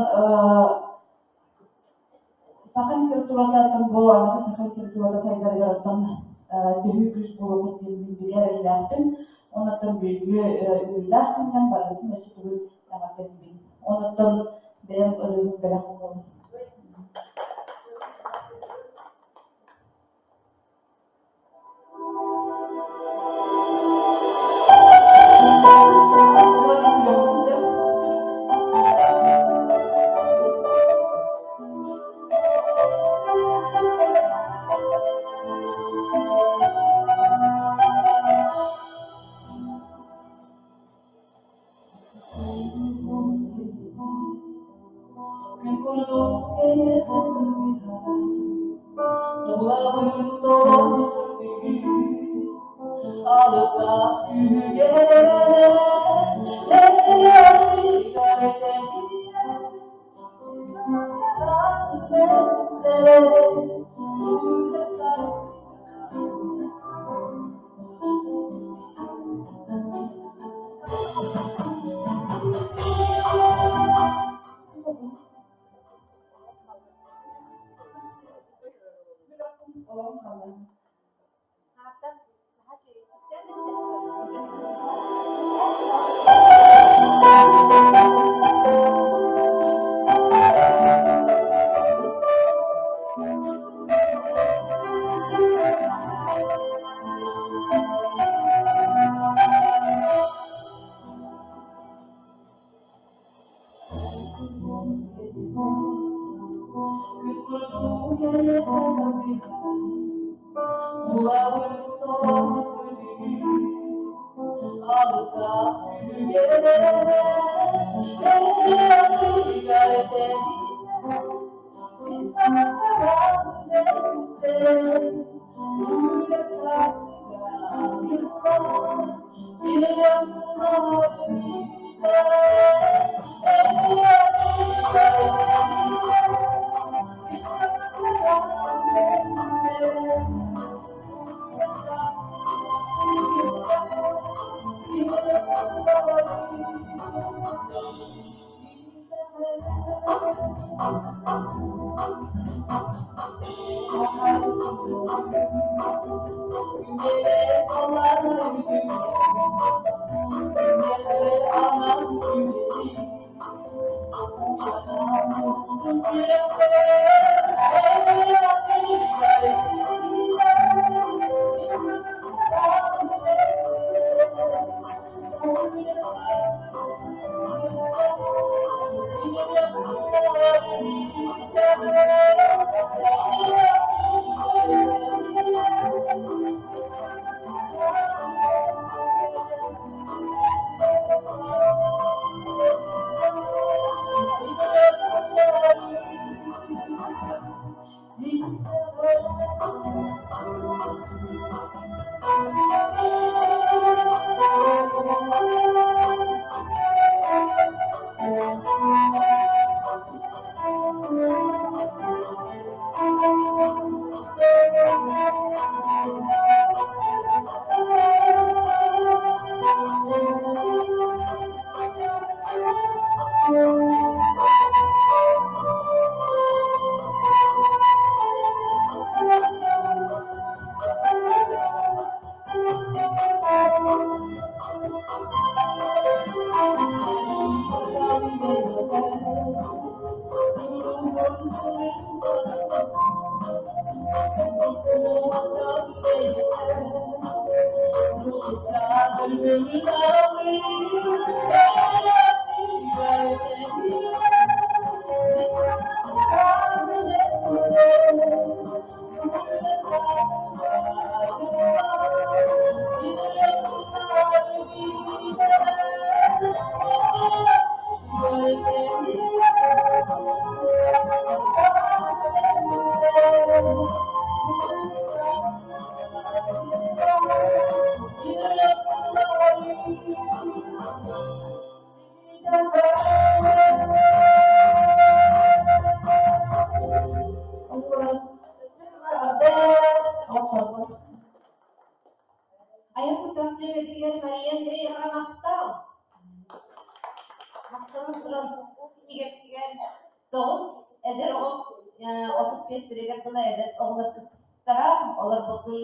саха литературата оттон бу аныгы саха литературата сайдарыгар оттон төһүү күүс буолуохпут диэн мин бигэ эрэллээхпин. Оннуттан бүгүҥҥү үөрүүлээх күнүнэн барыгытын өссө төгүл эҕэрдэлиибин. Оннуттан бэйэм ырыабын бэлэх уунабын. Күн курдук эйиэхэ Тулабын толорбут Алыптаах күүгэ Айар куттаах дьиэ Мария Андреевна махтал! Махталын туран кинигэтигэр тоҕус эдэр оҕо 35 сиригэр дылы эдэр оҕолор кыттыспыттара. Олорбутун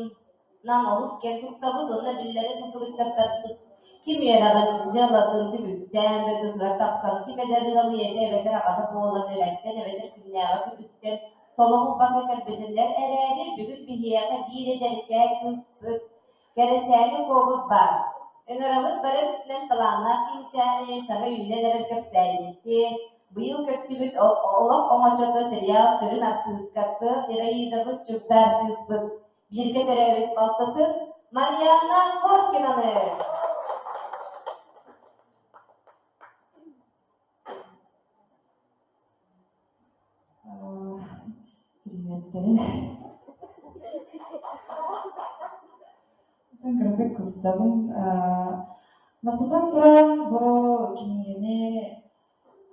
Нам олус киэн туттабыт уонна биллэрин курдук ыччаттарбыт ким үөрэҕин, дьыалатын түбүктээн дойдутугар тахсан, ким эдэр ыал ийэтэ эбэтэр аҕата буолан үлэттэн эбэтэр күннээҕи түбүктэн соло булбакка кэлбитиннэр эрээри, бүгүн биһиэхэ биир эдэркээн кыыспыт, Кэрэчээни куобут баар. Ыҥырабыт бары өттүнэн талааннаах киһичээни, саҥа үүнэн эрэр кэпсээнньити, быйыл көстүбүт Олох оҥочото сериал сүрүн артыыскатын Ираидабыт Чугдаар кыыспыт бииргэ төрөөбүт балтытын Марианна Коркинаны. Приветтерин. Кырдык курсабын. Бастатан туран, бу кинигэни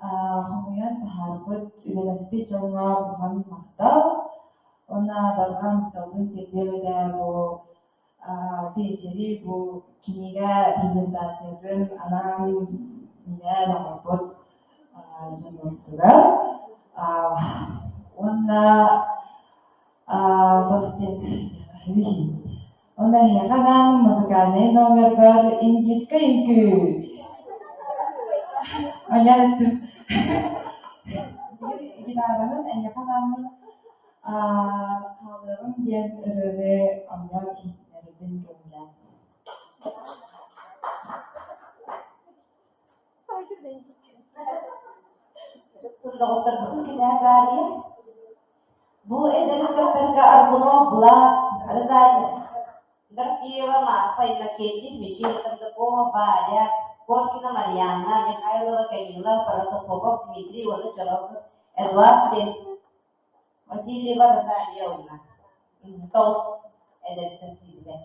хомуйан таһаарбыт, үлэлэспит дьоҥҥо улахан махтал. Уонна барҕа махталбын тиэрдиэм этэ бу биэчэри, бу кинигэ презентациятын анаан минээн оҥорбут дьоннорбутугар. Уонна туох диэн Уонна эһиэхэ анаан музыкальнай номербар индийскэй үҥкүү. Оня эттим. Гитаранан эһиэхэ анааммын хаалыаҕым диэн ырыаны оонньоон иһитиннэрэрбин көҥүлээн. Доҕотторбутун кэтэһэ таарыйа, бу эдэр ыччаттарга Аргунов Влад, Розалия Дорофеева, Марфа Иннокентий, Мичил Кондакова, Варя, Коркина Марианна, Михайлова Камила, Протопопов Дмитрий уонна Чоросов Эдуард диэн Васильева Розалия уонна тоҕус эдэр ыччат киирдэ.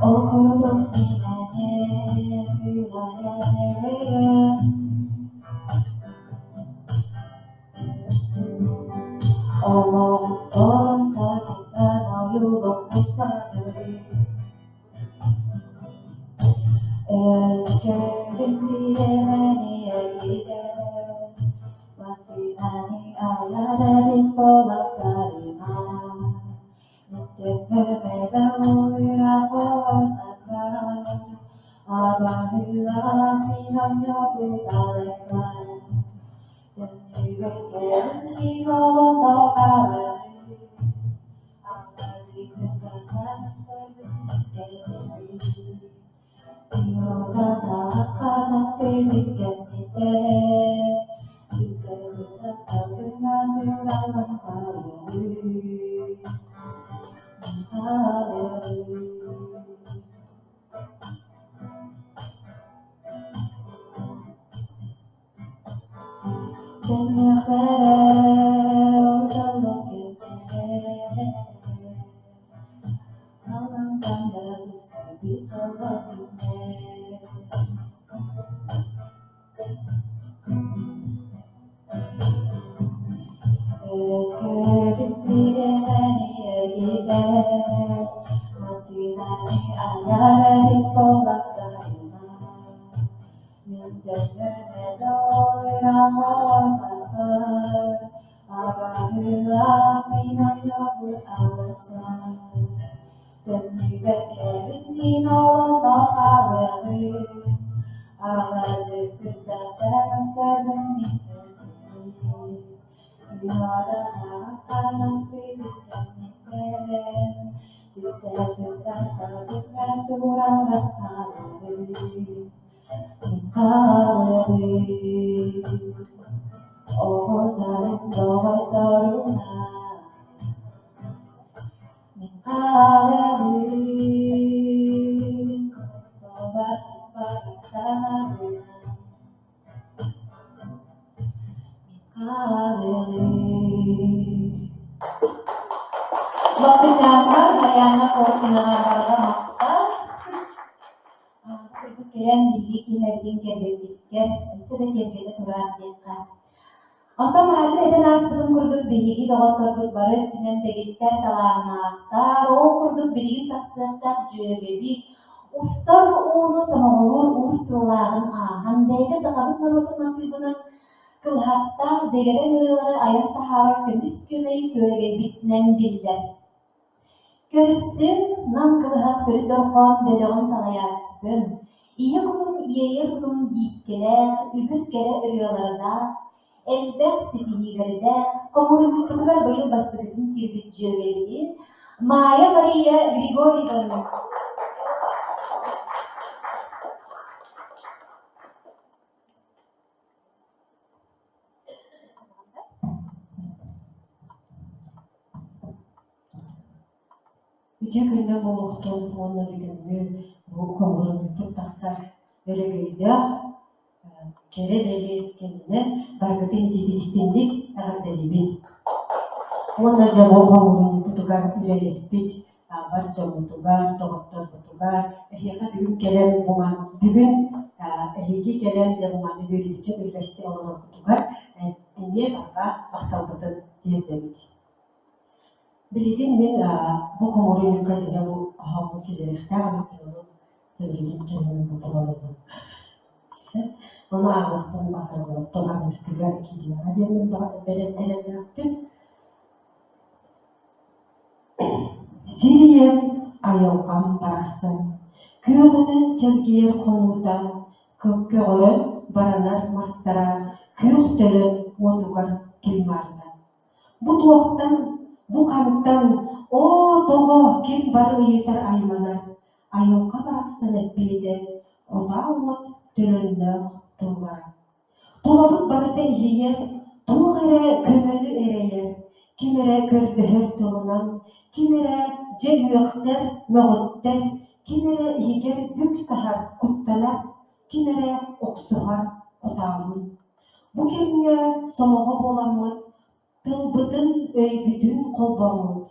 Ол курдук миинэни Олоҕуттан саҕаттан ойуулуммут Өскөтүн бириэмэни эргитэн, массыынаны айар эбит буоллахтарына, хаалыаҕын, тобар барыктанабын. Хаалыаҕын. Бакычааҥҥа Сайаана Коркинаҕа барҕа махтал. Курдук кэлэн биһиги киэһэбитин кэргэммиткэр өссө да киэргэтэ тураар диэххэ. Онтон маһатын этэн ааспытым курдук биһиги доҕотторбут бары өттүнэн дэгиттэр талааннаахтар, ол курдук билигин тахсыахтаах дьүөгэбит, устар ууну сомоҕолуур уус тыллааҕын ааһан, бэйэтэ сахабыт норуотун матыыбынан кылыһахтаах дэгэрэн ырыалары айан таһаарар көмүс күөмэйин күөрэгэйбитинэн биллэр. Көрсүн, Нам кылыһах төрүт дорҕоон бөлөҕүн салайааччытын, ийэ кутун иэйэр кутун диискэлээх, үгүс кэрэ ырыалардаах, элбэх ситиһиилэрдээх, хомуурунньукпутугар быйыл бастакытын киирбит дьүөгэбитин Майя Мария Григорьеваны. Үтүө күннэр буолуохтун уонна бүгүҥҥү бу хомуурунньукпут тахсар өрөгөйдөөх кэрэ бэлиэ кэминэн барыгытын итиитик-истиҥник эҕэрдэлиибин. Уонна дьэ бу хомуурунньукпутугар үлэлэспит бар дьоммутугар, доҕотторбутугар эһиэхэ бүгүн кэлэн бу бүгүн эһиги кэлэн дьэ бу маннык үөрүүбүтүн үллэстэ олороргутугар эмиэ барҕа махталбытын тиэрдэбит. Билигин мин бу хомуурунньукка дьиҥэ бу хоһооммун киллэриэхтээх эбиппин, ону билигин кэлэн булан Ону ааҕыахпын баҕарабын, оттон аныгыскыга киириэҕэ диэммин эрэллээхпин. Сир ийэм, айылҕам барахсан, күөҕүнэн чэлгийэр хонуута, көҕөрөн баранар мастара күөх төлөн уотугар туймаарда. Бу туохтан, бу хантан, оо, тоҕо ким бары ыйытар айманар, айылҕа барахсан эппиэтэ, кутаа уот төлөннөөх тыллара. Тулабыт барыта иһийэр, туох эрэ көмөнү эрэйэр, ким эрэ көрдөһөр тылынан, ким эрэ дьэ үөхсэр, мөҕүттэр, ким эрэ иһигэр бүк саһар, куттанар, ким эрэ охсуһар, кутаалыыр. Бу кэмҥэ сомоҕо буоламмыт, тылбытын, өйбүтүн холбооммут,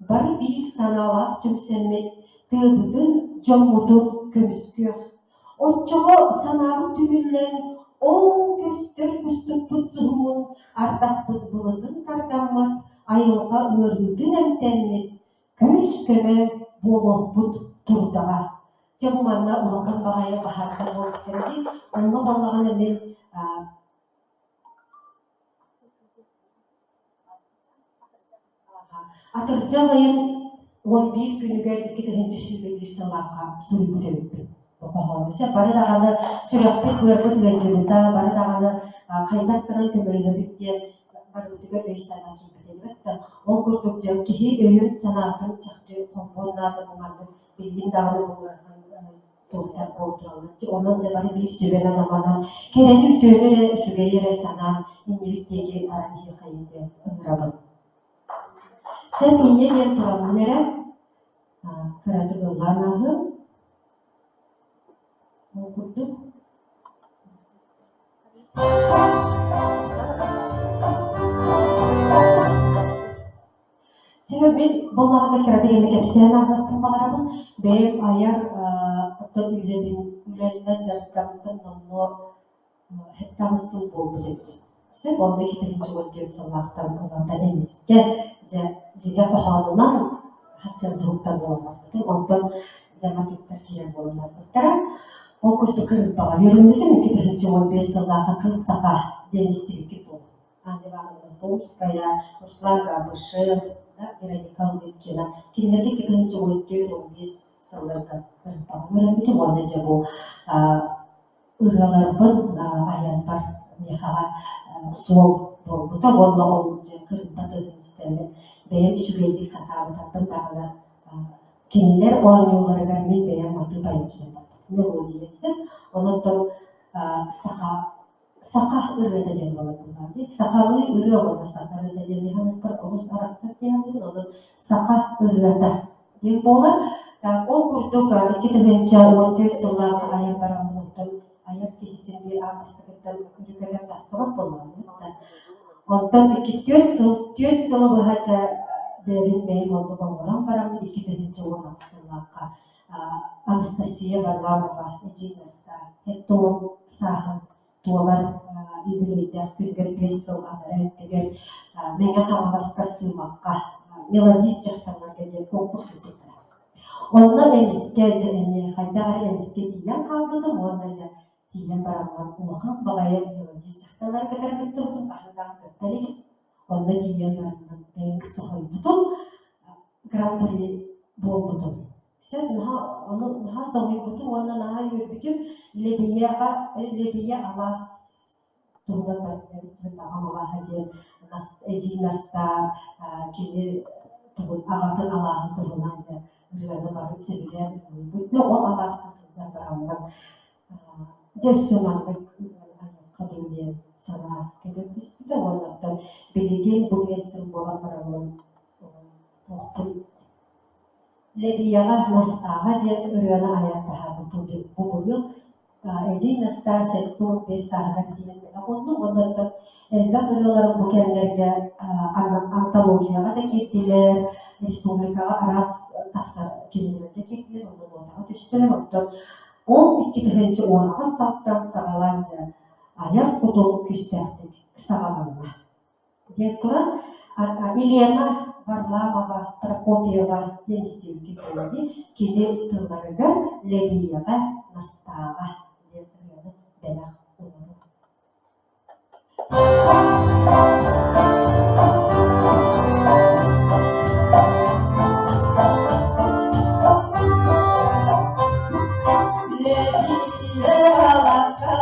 бары биир санаалаах түмсэммит, тыабытын, дьоммутун көмүскүөх. Оччоҕо санаабыт түмүллэн, ол көстөр кустукпут суһумун, ардахпыт былытын тардаммыт, айылҕа ыарыытын эмтэммит, күүс-көмө буолуохпут турдаҕа. Дьэ бу манна улахан баҕайы баһаардар буолбуттара дии. Онно буоллаҕына мин атырдьах ыйын 11 күнүгэр 2021 сыллаахха суруйбут эбиппин. Хоһоону сөп бары даҕаны сүрэхпит быарбыт ыалдьыбыта, бары даҕаны хайдах гынан көмөлөһөбүт диэн барыбытыгар өй-санаа киирбит эбит да. Ол курдук дьэ киһи өйүн-санаатын чахчы холбуон наада бу маннык билигин даҕаны бу ыарахан туохтар буолтураллар. Онон дьэ бары биир сүбэнэн-аманан кэрэни үтүөнү эрэ үчүгэйи эрэ санаан иннибит диэки баран иһиэхэйин диэн ыҥырабын. Сэн инньэ диэн тураммын эрэ кыратык ыллаан ааһыам. Ол курдук Дьиҥэ мин буоллаҕына кыратык эмэ кэпсээн ааһыахпын баҕарабын. Бэйэм айар оттон үлэбин үлэннэн дьарыктаммытым номнуо сэттэ-аҕыс сыл буолбут эбит. Сөп онно 2014 сыллаахтан ылата эмискэ дьэ дьиҥэ хоһоонунан хас сыл буолан барбытым. Онтон драматиктар киирэн буолан барбыттара. Ол курдук кырыымпаҕа үөрэммитим. 2015 сыллаахха Кыл Саха диэн истибиккит буолуо. Анна Ивановна Томская, Руслан Габышев, Вероника Лыткина. Кинилэргэ 2014-15 сылларга кырыымпаҕа үөрэммитим уонна дьэ бу ырыаларбын айарбар миэхэҕэ суол буолбута уонна ол дьэ кырыымпа тыаһын истэммин бэйэм үчүгэйдик сатаабатарбын даҕаны кинилэр оонньууларыгар мин бэйэм матыып айан киирэн барбытым мелодия Онон саха саха ырыата диэн буолар буоллаҕа дии. Сахалыы ырыа уонна саха ырыата диэн механиктар олус арахсар диэн онон саха ырыата Диэн буолар. Ол курдук 2014 сыллаах айар бараммыттан айар киһисин биир аан бастакыттан үрүкэтэн тахсыбат буоллаҕым. Онтон икки түөрт сыл түөрт сылы быһа чэ бэйэбин бэйэм оннук оҥорон бараммын 2016 сыллаахха Анастасия Варламова эдьиий Настаа 70 сааһын туолар юбилейдаах күнүгэр 5 сыл анараа өттүгэр Мэҥэ Хаҥаласка Сыымахха мелодист дьахталларга диэн конкурс ыыппыттара. Онно эмискэ дьэ эмиэ хайдах эрэ эмискэ тиийэн хаалбытым уонна дьэ тиийэн бараммын улахан баҕайы мелодист дьахталлары кытары кыттыбытым хаһан даҕаны кытта илик. Онно тиийэн бараммын бэйэм соһуйбутум, гран-при буолбутум. Сөп, наһаа ону наһаа соһуйбутум уонна наһаа үөрбүтүм. Лебийэҕэ Лебийэ алаас туһунан аҕам алааһа диэн эдьиий Настаа кини тугун аҕатын алааһын туһунан дьэ ырыаны бары сөбүлээн ыллыыбыт. Ол алааска сылдьан бараммын дьэ өссө маннык айылҕа дуу диэн санаа кэлэн түспүтэ уонна оттон билигин бу 5 сыл буолан бараммын туохпун Лебийэҕэ Настааҕа диэн ырыаны айан таһаарбыппын бу быйыл эдьиий Настаа 75 сааһыгар тиийэн оннук уонна оттон элбэх ырыаларым бу кэмнэргэ антологияҕа да киирдилэр, республикаҕа араас тахсар кинигэлэргэ киирдилэр, онно нуотаҕа түстүлэр. Оттон ол 2018 сылтан саҕалаан дьэ айар кутум күүстээхтик саҕаланна. Диэн туран Елена Варламова Прокопьева диэн истибиккит буолуо дии, кини тылларыгар Лэбийэҕэ Настааҕа диэн ырыаны бэлэх уунабын. Лэбийэ алааска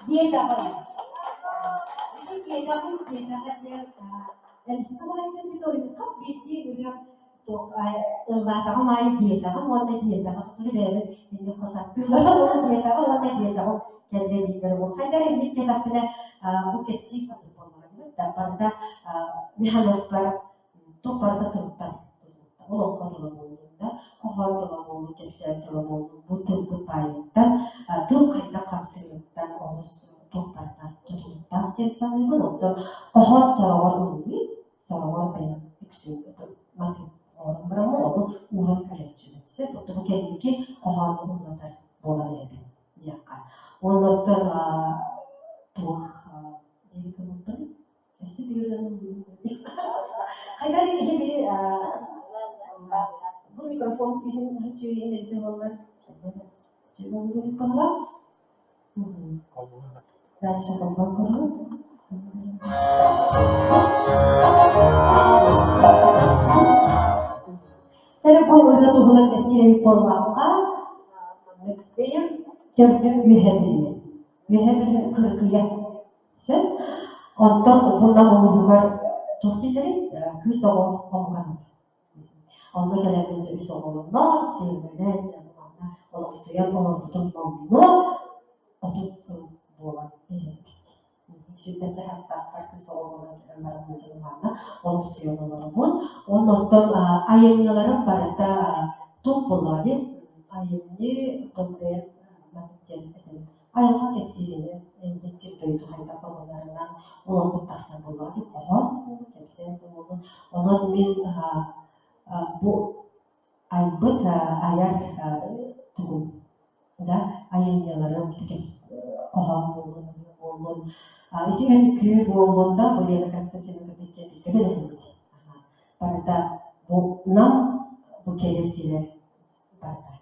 Диэтэҕим. Диэтэҕим, диэтэҕэ диэн Эльса хас биирдии ырыа ыллаатаҕым аайы диэтэҕим уонна диэтэҕим тугу бэйэбит инник хос аттыыллара уонна диэтэҕим уонна диэтэҕим кэллэ дииллэр ол хайдах инник диэтэхпинэ бу кэпсиир курдук буоллаҕа барыта механизмтар туох барыта тылтан олоҥхо тыла буоллун да хоһоон тыла буоллун кэпсээн тыла буоллун бу тылбыт баайыттан тыл хайдах хамсыырыттан олус туох барыта тутулуктаах диэн саныыбын. Оттон хоһоон сороҕор ыллыыр, сороҕор бэйэм үксүн матыып оҥорон бараммын ону ууран көрөөччүбүн. Сөп, оттон бу кэнники хоһоону ыллатар буолан эрэбин диэххэ. Уонна оттон туох диэри гыммыппын өссө биир хайдах киһи бу микрофон күүһүн үчүгэйин эбитэ буоллар Дальше холбоон көрөбүт. Чэ бу ырыа туһунан кэпсиир эбит буоллахха, маннык бэйэм төрдүм Үөһээ Бүлүү. Үөһээ Бүлүү Кырыкыйа. Сөп. Онтон Нам улууһугар туох дииллэрий? Кыыс оҕо омуган. Онно кэлэммин дьэ үс оҕолонон, сиэннэнэн, дьэ манна олохсуйан олорбутум номнуо 30 сыл буолан эрэбит. Сүүрбэччэ саастаахпар кыыс оҕо буолан кэлэн баран дьэ манна олохсуйан олоробун. Уонна оттон айымньыларым барыта туох буоллаҕа дии айымньы оттон бэйэм маннык диэн этэн айылҕа кэпсииринэн эйигин сир-дойду хайдах бабаларынан олорбут тахсар буоллаҕа дии хоһоон буоллун, кэпсээн да буоллун. Онон мин бу айбыт айар тугум да айымньыларым хоһоон буоллун, ырыа буоллун, ити үҥкүү буоллун да бу Лена Константиновна кытта бииргэ үлэлэһэбит. Барыта бу Нам бу кэрэ сирэ барыта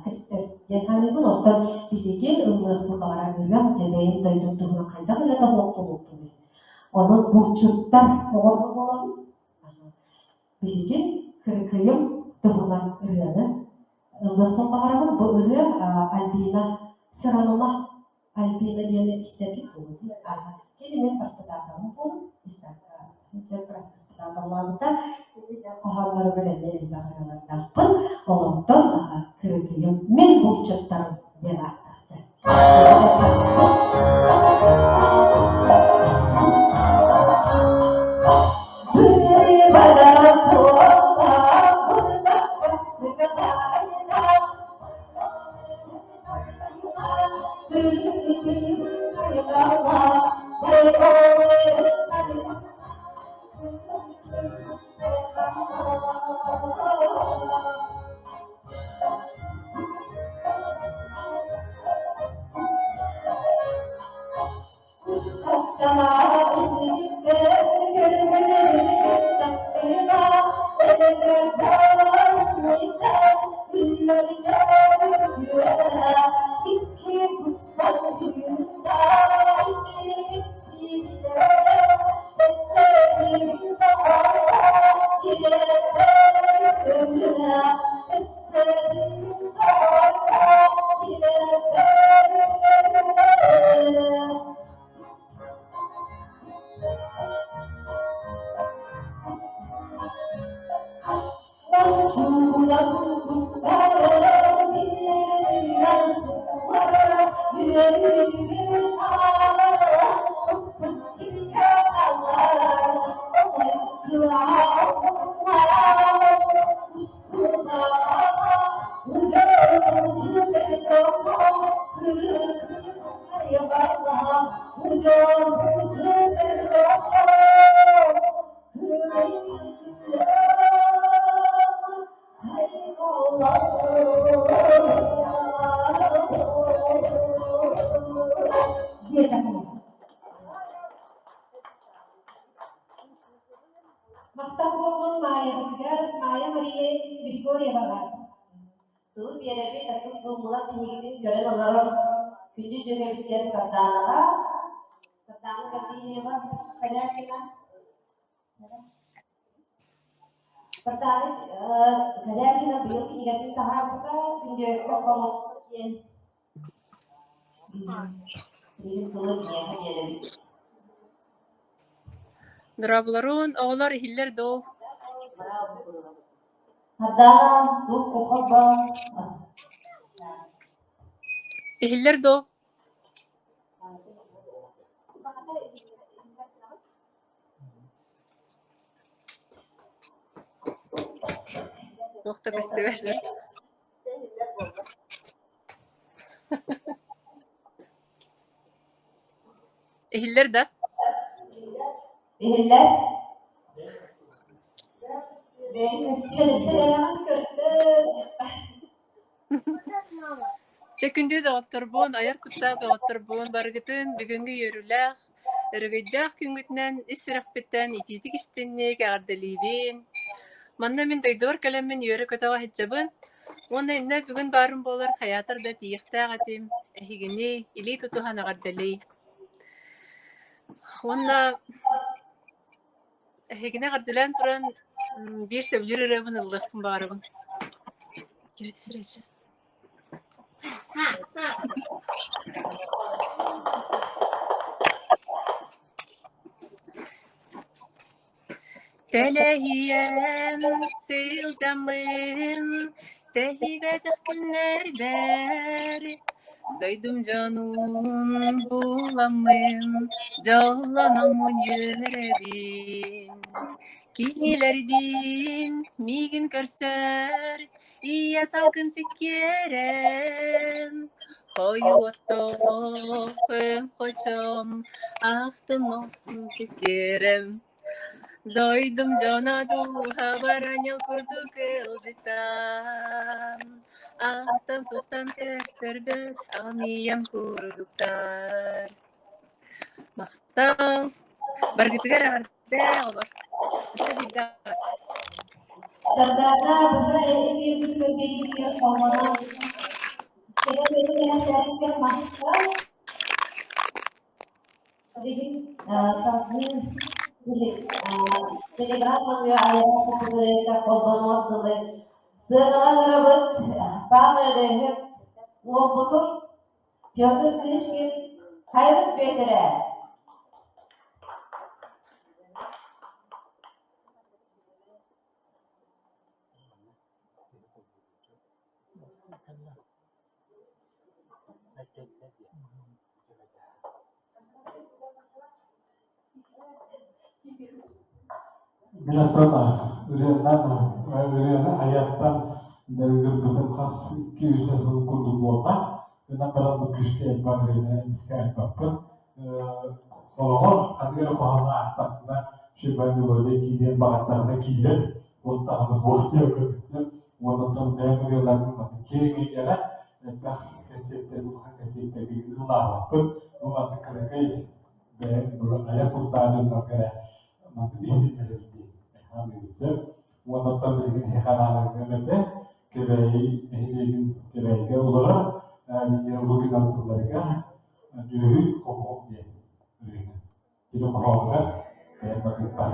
көстөр диэн саныыбын. Оттон билигин ыллыахпын баҕарар ырыам дьэ бэйэм дойдум туһунан хайдах ырыата буолуохпунуй? Онон булчуттар оҕото буолабын. Билигин Кырыкыйым туһунан ырыаны ыллыахпын баҕарабын. Бу ырыа Альбина Сыраныма Альбина диэни истэргит буолуо дии. Кини мин баспытааталым буолан, баспытааталлаабыта. Хоһоонноругар эмиэ элбэх ырыалардаахпын. Олортон Кырыкыйым мин булчуттарым диэн ааттаахча. Махтал буоллун Маайабытыгар, Маайа Мария Григорьеваҕа. Тылы биэрэбит атын зуммулар биһигитин көрөн олорор күндү дьүөгэбитигэр Сардаанаҕа, Сардаана Гаврильева Корякина. Сардаана Корякина быйыл кинигэтин таһаарбыта, күндүөккэ хомохсо диэн билигин тылы киниэхэ биэрэбит. Дорооболорун, оҕолор иһиллэр доо? Хардаана, суох кухабба. Иһиллэр доо? Туох да көстүбэт. Иһиллэр да? Иһиллэр. Чэ, күндү доҕотторбун, айар куттаах доҕотторбун, барыгытын бүгүҥҥү үөрүүлээх, өрөгөйдөөх күҥҥүтүнэн ис сүрэхпиттэн итиитик истинник эҕэрдэлиибин. Манна мин дойдубар кэлэммин үөрэ-көтөҕө сылдьабын уонна иннэ бүгүн баарым буолар хайаатар да тиийиэхтээх этим, эһигини илии тутуһан эҕэрдэлии. Уонна эһигини эҕэрдэлээн туран биир сөбүлүүр ырыабын ыллыахпын баҕарабын. Тэлэһийэн сылдьаммын, тэһийбэтэх күннэрбэр, дойдум дьонун буламмын, дьоллономмун үөрэбин. Кинилэрдиин миигин көрсөр, ийэ салгын сиккиэрэн, хойуоттоох хочом, ахтын сиккиэрэм. Дойдум дьоно дууһабар аньыл курдук ыалдьыттаан, ахтан-суохтан көрсөрбөр аҕам ийэм курдуктар. Махтал! Баргытыгар эҕэрдэ оҕолор. Өссө биирдэ Сардаана быһа эфирбит көрдөрүүтүгэр холбонон кэлэн махтал. Билигин салгыы телеграм нөҥүө айар холбонуор дылы сыанаҕа ыҥырабыт саамай ырыаһыт уолбутун Петр Книжкин Хайрык Бүөтүрэ. Мин оттон ырыанан ырыаны айартан дьарыгырбытым хас 2-3 сыл курдук буолла. Гынан баран бу күүскэ элбэх ырыаны эмискэ айбаппын. Хороҕор ханнык эрэ хоһоону аахтахпына, сүбэ мелодия киириэн баҕардаҕына киирэр, туох даҕаны суох диэн көрбүтүм. Уонна оттон бэйэм ырыаларбын маннык киэҥ эйгэҕэ элбэх кэнсиэртэргэ, улахан кэнсиэртэргэ ыллаабаппын. Бу маннык кыракый бэйэм айар куттаах дьоннорго эрэ маннык иһитиннэрэбин дии саныыбын. Уонна оттон билигин эһиэхэ анаан этэ, Кэбээйи нэһилиэгин Кэбээйигэ олорор Венера Лукина тылларыгар Дьүһүй хомуһум диэн ырыаны. Кини хоһоонугар бэйэм бакыппар.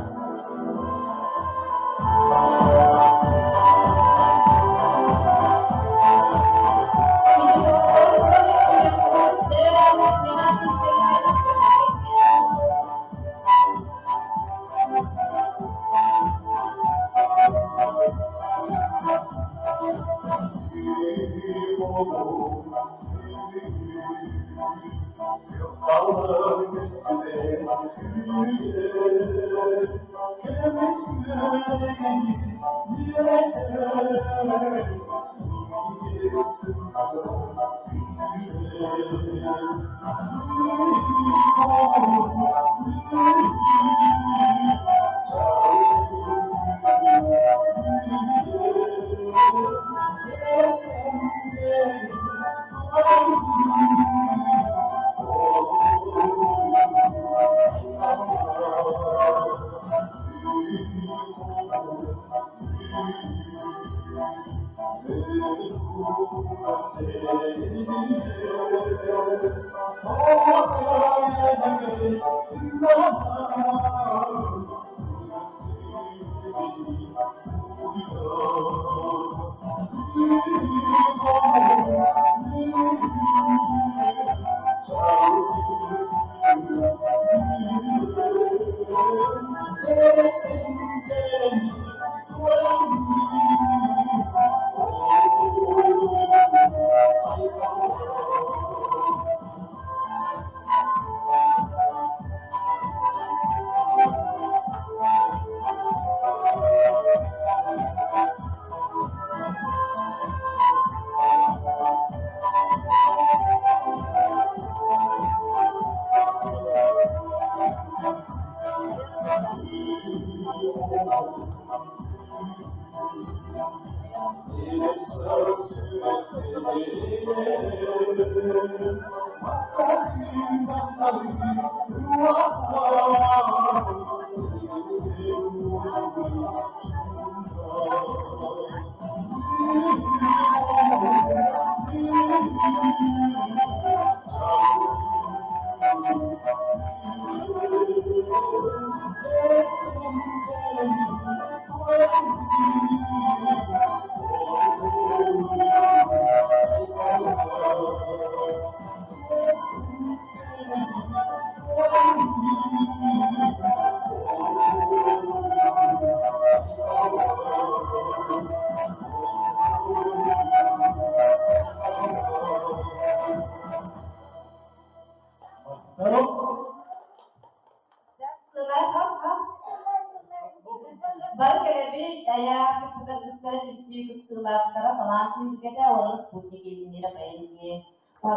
Бары кэлэбит, айаах кыттыгастара түмсүү кыттыылаахтара талаан түһүлгэтэ уонна спутник инженера поэзии.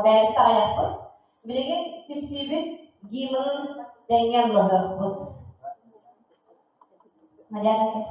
Бэйэбит аҕыйахпыт. Билигин түмсүүбүт гимнын тэҥҥэ ыллаһыахпыт. Марьяна кэл.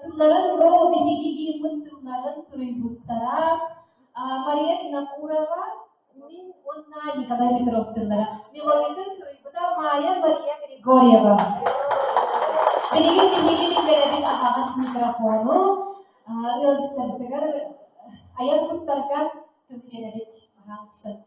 Тылларын бу биһиги гиммын тылларын суруйбуттара Мария Винокурова, мин уонна Николай Петров тыллара. Мелодиятын суруйбута Майя Мария Григорьева. Билигин биһиги биллэрэбит аһаҕас микрофону ыалдьыттарбытыгар айар куттарга тыл биэрэбит. Аһаҕаспын.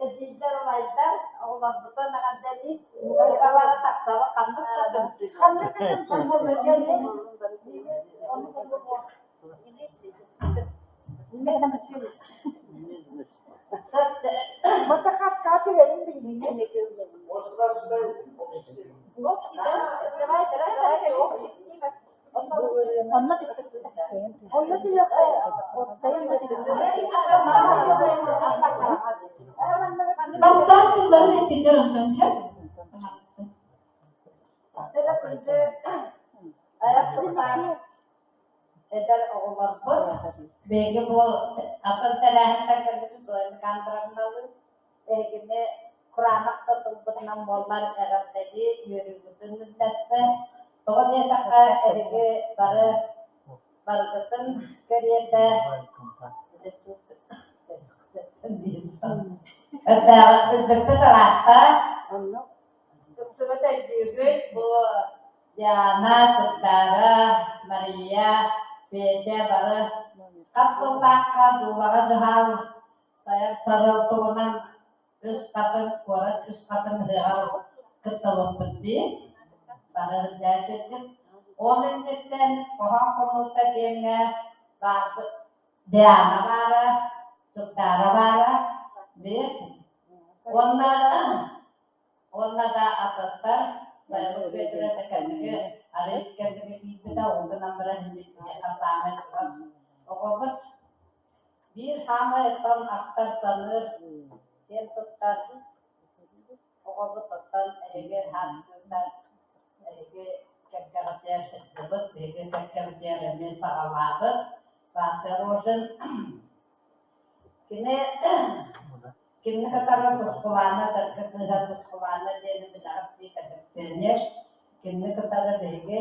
Эдьиийдэр, убайдар, оҕолорбутун эҕэрдэлии. Бары тахсабы ханнык да түмсүү. Ханнык да түмсүү Мата хаска түһэрин билбиҥҥин. Давайте, давайте, общий снимок. Онно Онно түһүөххэ Бастаан тылларын эттиннэр онтон һэ? Эдэр оҕолорбут биһиги бу атын тэрээһинтэн кэлбит Зоя Никандровналыын эһигини кураанах да тылбытынан буоллар эҕэрдэлии үөрүүбүтүн үллэстэ. Тоҕо диэтэххэ эһиги бары барыгытын кэриэтэ Өрдөөҕү ыраатта. Үксүбүт өйдүүбүт бу Диана, Сардаара, Мария, Петя бары хас сыллаахха Дуулаҕа дьаһал сайар сарыал туһунан үс хатын куорат үс хатын ыһыаҕар кыттабыппыт дии. Бары үрдээччитин. Ол инниттэн хоһоон хонуута диэҥҥэ баарбыт Диана баара, Сардаара баара, дии. Уонна Уонна да атыттар сайылык Бүөтүрэ кэнники арыый кэнники киирбитэ, ол гынан баран биһиэхэ саамай чугас оҕобут. Биир саамай оттон ахтар-саныыр, киэн туттар оҕобут оттон эһиги хаастыырдар, эһиги кэргэҕитигэр сылдьыбыт, биһиги кэргэбитигэр эмиэ саҕалаабыт Вася Рожин. Кини Кинини кытары Тускулаана Саргы кыыһа Тускулаана диэни билэҕит дии коллекционер. Кинини кытары биһиги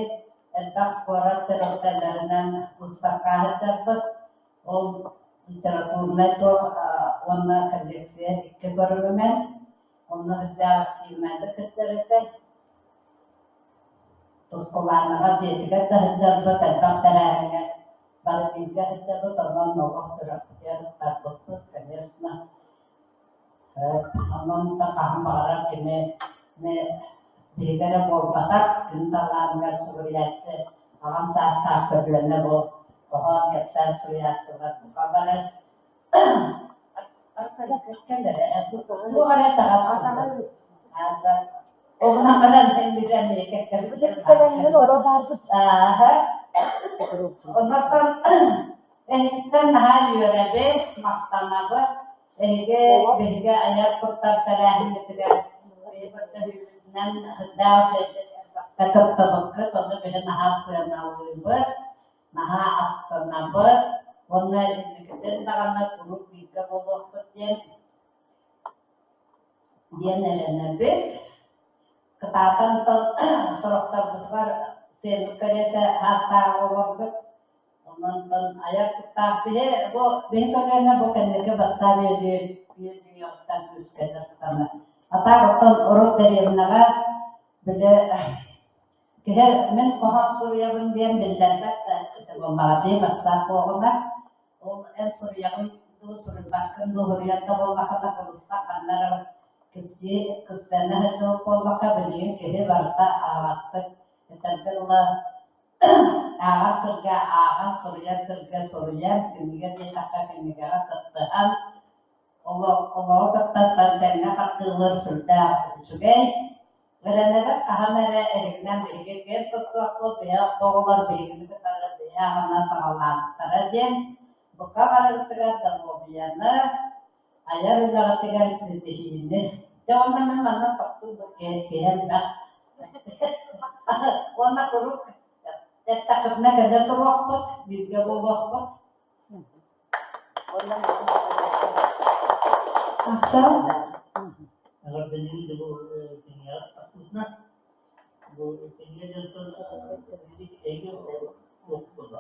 элбэх куорат тэрилтэлэринэн выставкаҕа сылдьарбыт. Ол литературнай туох уонна коллекция икки көрүҥүнэн. Онно үрдээх активнайдык сылдьар этэ. Тускулаанаҕа дьиэтигэр да сылдьарбыт, элбэх тэрээһиҥҥэ бары бииргэ сылдьабыт, онон олох сүрэхпитигэр тарпыппыт, конечно. Онон да хаһан баҕарар кини биһиги эрэ буолбатах, күн талааныгар суруйааччы аҕам саастаах көлүөнэ бу хоһоон кэпсээн суруйааччылар бука бары туох эрэ таҕас Оннуттан эһигиттэн наһаа үөрэбит, махтанабыт. Эһиги биһиги айар куттар тэрээһиммитигэр көрдөһүүбүтүнэн даах элбэхтэ кыттыбыккыт, ону биһи наһаа сыаналыыбыт, наһаа астынабыт уонна инникитин даҕаны куруук бииргэ буолуохпут диэн диэн эрэнэбит. Кытаатан сорохторбутугар сыаннык кэриэтэ аастааҕы олорбут. Онон айар куттаах биһи бу биһи көлүөнэ бу кэнники батсаап үөдүйүөҕүттэн күүскэ дьарыктанар. Атаах оттон урут дэриэбинэҕэ били киһи мин хоһоон суруйабын диэн биллэрбэт да этэ буоллаҕа дии батсаап буоҕуна. Ол эн суруйаҕын дуу, суруйбаккын дуу, суруйар да буоллаххына кыбыстах ханна эрэ кистии кистэнэ сылдьыбыт буоллахха, билигин киһи барыта аһаҕастык этэргэ дылы ааҕар сиргэ ааҕан, суруйар сиргэ суруйан, кинигэ диэтэххэ кинигэҕэ кыттыһан, олоҕу кытта тэҥҥэ хардыылыыр сүрдээх үчүгэй. Эрэнэбит хаһан эрэ эһигинэн биһиги киэн туттуохпут, биһи оҕолор биһигини кытары биһи аҕына саҕалаабыттара диэн бука барыбытыгар доруобуйаны, айар үлэҕитигэр ситиһиини. Дьэ уонна мин манна тохтуу киһи элбэх. Уонна куруук эттэххитинэ кэлэ туруохпут, бииргэ буолуохпут. Ахтал. Эҕэрдэлиибин бу кинигэҕэ тахсыбытына. Бу кинигэ дьонтон эйгэ олох буолла.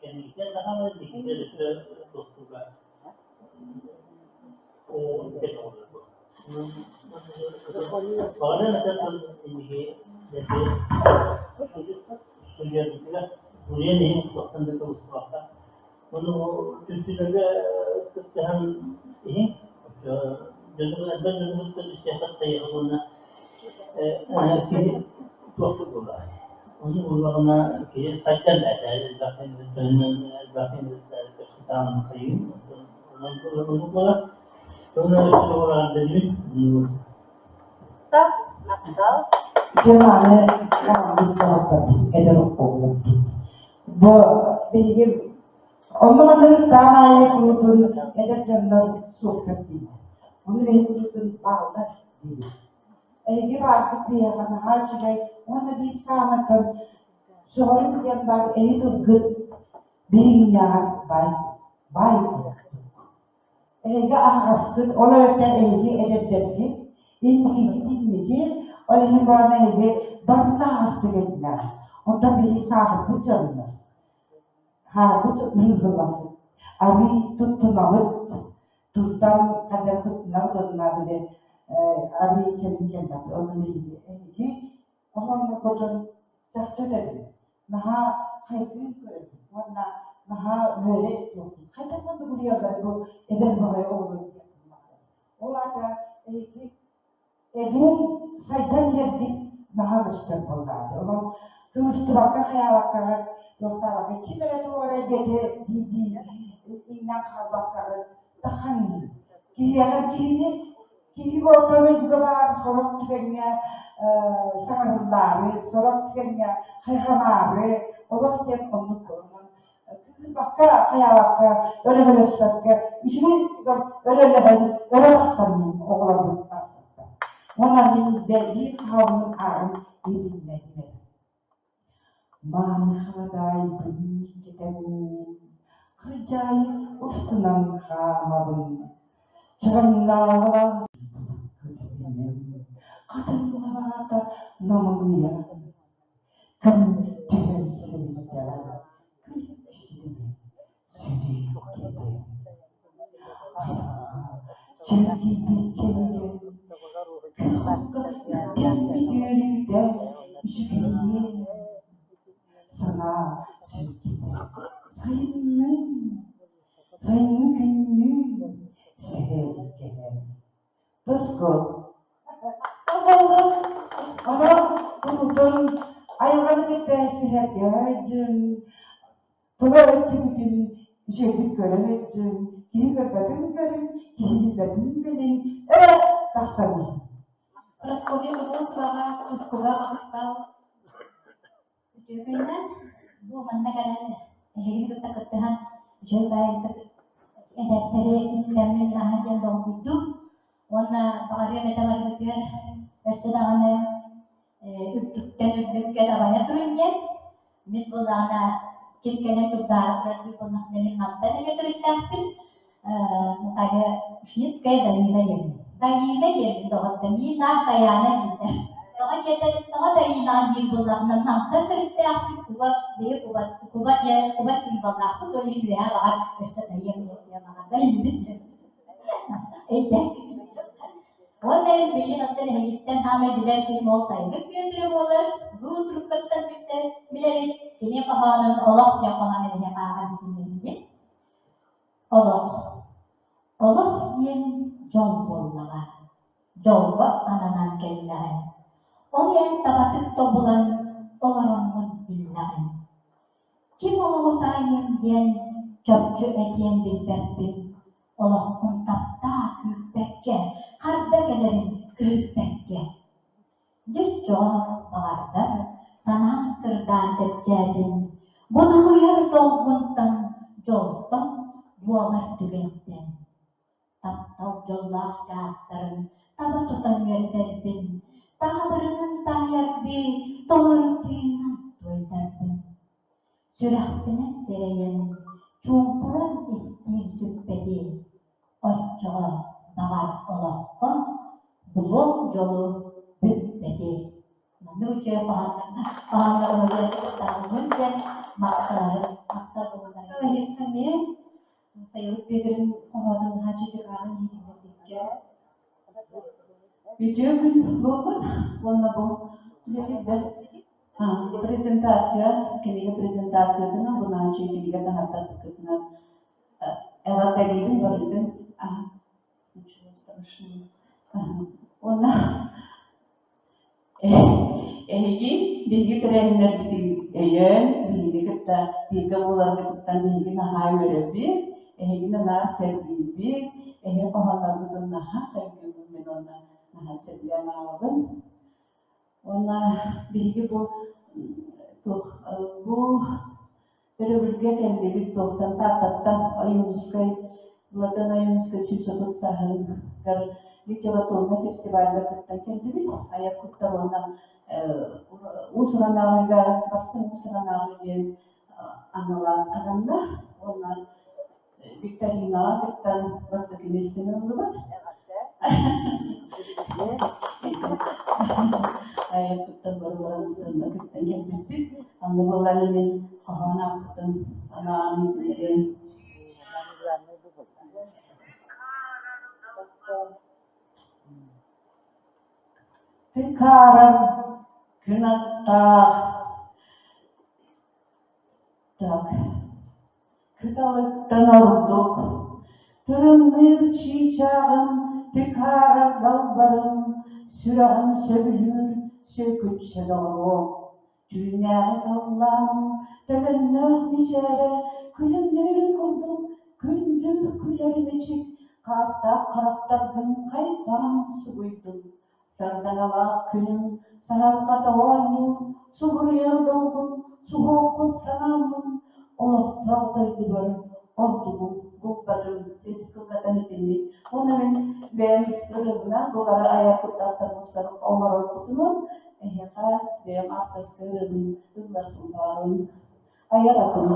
Инникигэ даҕаны инникигэ өссө тустууга Баҕарыан этэ инники суруйарбытыгар суруйан иһин туохтан да кыбыстыбакка. Ону түмсүүлэргэ кыттыһан иһиҥ. Дьону элбэх дьону кытта түсүөххэ тайаҕа уонна киһи туохтук буолар. Ону буоллаҕына киһи сайдан этэ элбэх элбэх көрсүтаан хайыы онон оннук буолар. Онон өссө оҕолорун Дьэ маны хаалбыт доҕотторбут эдэр оҕолорбут. Бу биһиги онно маннык таах аайы куруутун эдэр дьоннор суохтар дииллэр. Ону биһиги куруутун бааллар диибит. Эһиги бааргыт биһиэхэ наһаа үчүгэй уонна биир саамайтан сөҕөрүм диэн баар эһи тылгыт биһигиннээҕэр баай баай буолар. Эһиги аһаҕаскыт, ол эбэтэр эһиги эдэрдэргит, инникигит инники, ол иһин буолан эһиги барытын аһаҕастык этинэҕит. Онтон биһиги сааһырбыт дьоннор, хаалбыт дьоннор арыый туттунабыт, тылтан хайдах туттунабыт уонна били арыый кэлин кэлбэт. Онон биһиги эһиги оһоҥноргутун чахчы этэбин, наһаа хайгыы көрөбүн уонна наһаа үөрэ истиэхпин. Хайдах маннык улуйаллар бу эдэр баҕайы оҕолор диэн Ол аата эһиги эбии сайдан иһэргит наһаа көстөр буоллаҕа. Онон кыбыстыбакка хайаабаккаҕыт, туохтаабакка ким эрэ туох эрэ диэки дии-дии иҥнэн хаалбаккаҕыт таххан иһин. Киһиэхэ киһини киһи буолтаҕына баар сорох түгэҥҥэ саҥарыллаары, сорох түгэҥҥэ хайҕанаары, олох диэн оннук буолан кыырбакка, хайаабакка, өрөһөлөспөккө, үчүгэй өттүгэр өрөлөһөн, өрө тахсан оҕолорбут барсаттар. Уонна мин биир хаалбын ааҕан иһитиннэрдим. Мааны халадаайбын кэтэммин, кырдьаайы устунан хаамабын, чараҥнааҕы хатыҥнаата намылыйа, күн түһэн сирийдэҕэ күлүк сирийдэ. Айылҕа чэлгийбит кэмигэр күөх окко үктэммит үөрүүтэ үчүгэйиэн санаа сүргэтэ сайыннын, сайыҥҥы күннүүн сэһэргэһэн Туску Онон курутун айылҕаны кытта сэһэргэһэ Тула өттүгүтүн үчүгэйдик көрөн сылдьыҥ, киһи көрбөтүн көрүҥ, киһи билбэтин билиҥ, эрэ тахсан иһиҥ. Прасковья Луковскаҕа тускуга махтал. Үтүө күннэр. Бу манна кэлэн эһигини кытта кыттыһан үчүгэй баайдык эдэрдэри истэммин наһаа диэн долгуйдум. Уонна баҕарыам этэ барыгытыгар өссө даҕаны үрдүктэн үрдүккэ дабайа турун диэн. Мин буоллаҕына ким кэлэн турдаары турар дии буоллахпына мин мантан эмиэ төрүттээхпин. Наталья Ушницкая Даина диэммин. Даина диэммин доҕоттор, миин наах Дайаана дииллэр. Тоҕо диэтэр, тоҕо Даинаҕын диир буоллахпына, Намтан төрүттээхпин, Куба, биһи Куба, Куба диэн Куба символлаахпыт, ол иһин үөһээ баҕар өссө Дайыам диэн баҕар Даина диэн. Өйдөөх Уонна мин билигин оттон эһигиттэн саамай билэр киһим ол Сайылык Бүөтүрэ буолар. Уруу трубкаттан билсэр билэбит. Кини хоһоонун олох диэн хоһоон эһиэхэ ааҕан иһитиннэрдим. Олох. Олох диэн дьол буоллаҕа. Дьолго ананан кэллэҕиҥ. Ол эн табатык тобулан олороҥҥун биллэҕиҥ. Ким олоҕу таайыам диэн чопчу этиэн билбэппин, олоххун таптаа күүппэккэ, харда кэлэрин көһүппэккэ. Дьэ оччоҕо баҕардар санааҥ сырдаан чэпчээтин, будулуйар долгунтан, дьолтон буолар түгэнтэн. Таптал дьоллоох чаастарын таба тутан үөрдэрбин, таабырынын таайардыы толору тыынан туойдарбын. Сүрэхпинэн сэрэйэн, чуумпуран истиим сүппэтин, оччоҕо баҕар олоххо булуом дьолу бүппэти. Маннык үчүгэй хоһооннор уһуйааччы диэн махтанабын, махтал Эмиэ Сайылык Бүөтүрүн хоһоонун наһаа үчүгэй ааҕан иһитиннэрбиккэ. Үтүө күн буоллун уонна бу үлэтигэр. Презентация, кинигэ презентациятынан, бу наһаа кинигэ таһааттарбытынан эҕэрдэлиибин барытын. Ничего страшного. Уонна эһиги биһиги тэрээһиннэрбитин өйөөн, биһигини кытта бииргэ буоларгытыттан биһиги наһаа үөрэбит, эһигини наар сэргиибит, эһиги хоһоонноргутун наһаа хайгыыбын мин уонна наһаа сөбүлээн ааҕабын. Уонна биһиги бу туох бу өрөбүлгэ кэллибит туохтан Тааттаттан Ойуунускай Владан Ойуунускай 130 сааһыгар литературнай фестивальга кыттан кэллибит. Айар куттар уонна уус-уран ааҕыыга бастыҥ уус-уран ааҕыы диэн аналаах ананна. Уонна викторинаҕа кыттан бастакы миэстэни ыллыбыт. Айар кыттан барыларын кыттан кэлбиппит. Онно буоллар мин хоһоон аахпытын анаан билигин Тыкаарар күн аттаах Так, кыталыктан ордук, тырымныыр чыычааҕым, тыкаарар далбарым, сүрэҕим сөбүлүүр сүөкүччэ доҕоруом. Түүнээҕи халлааным төлөннөөх мичээрэ, күлүмнүүрүн курдук күндү күлэр мичик, хаастаах харахтаргын хайҕаан субуйдум. Сардаҥалаах күнүм саһарҕата оонньуур, субуруйар долгун, суһуоххун санааммын, олохтоох дойдубар ордугу булбатым кылгатан итинник. Уонна мин бэйэм ырыабынан бу бары айар куттаахтар мустан олорорбутунан эһиэхэ бэйэм авторскай ырыабын ылларбын баҕарабын. Айар атым.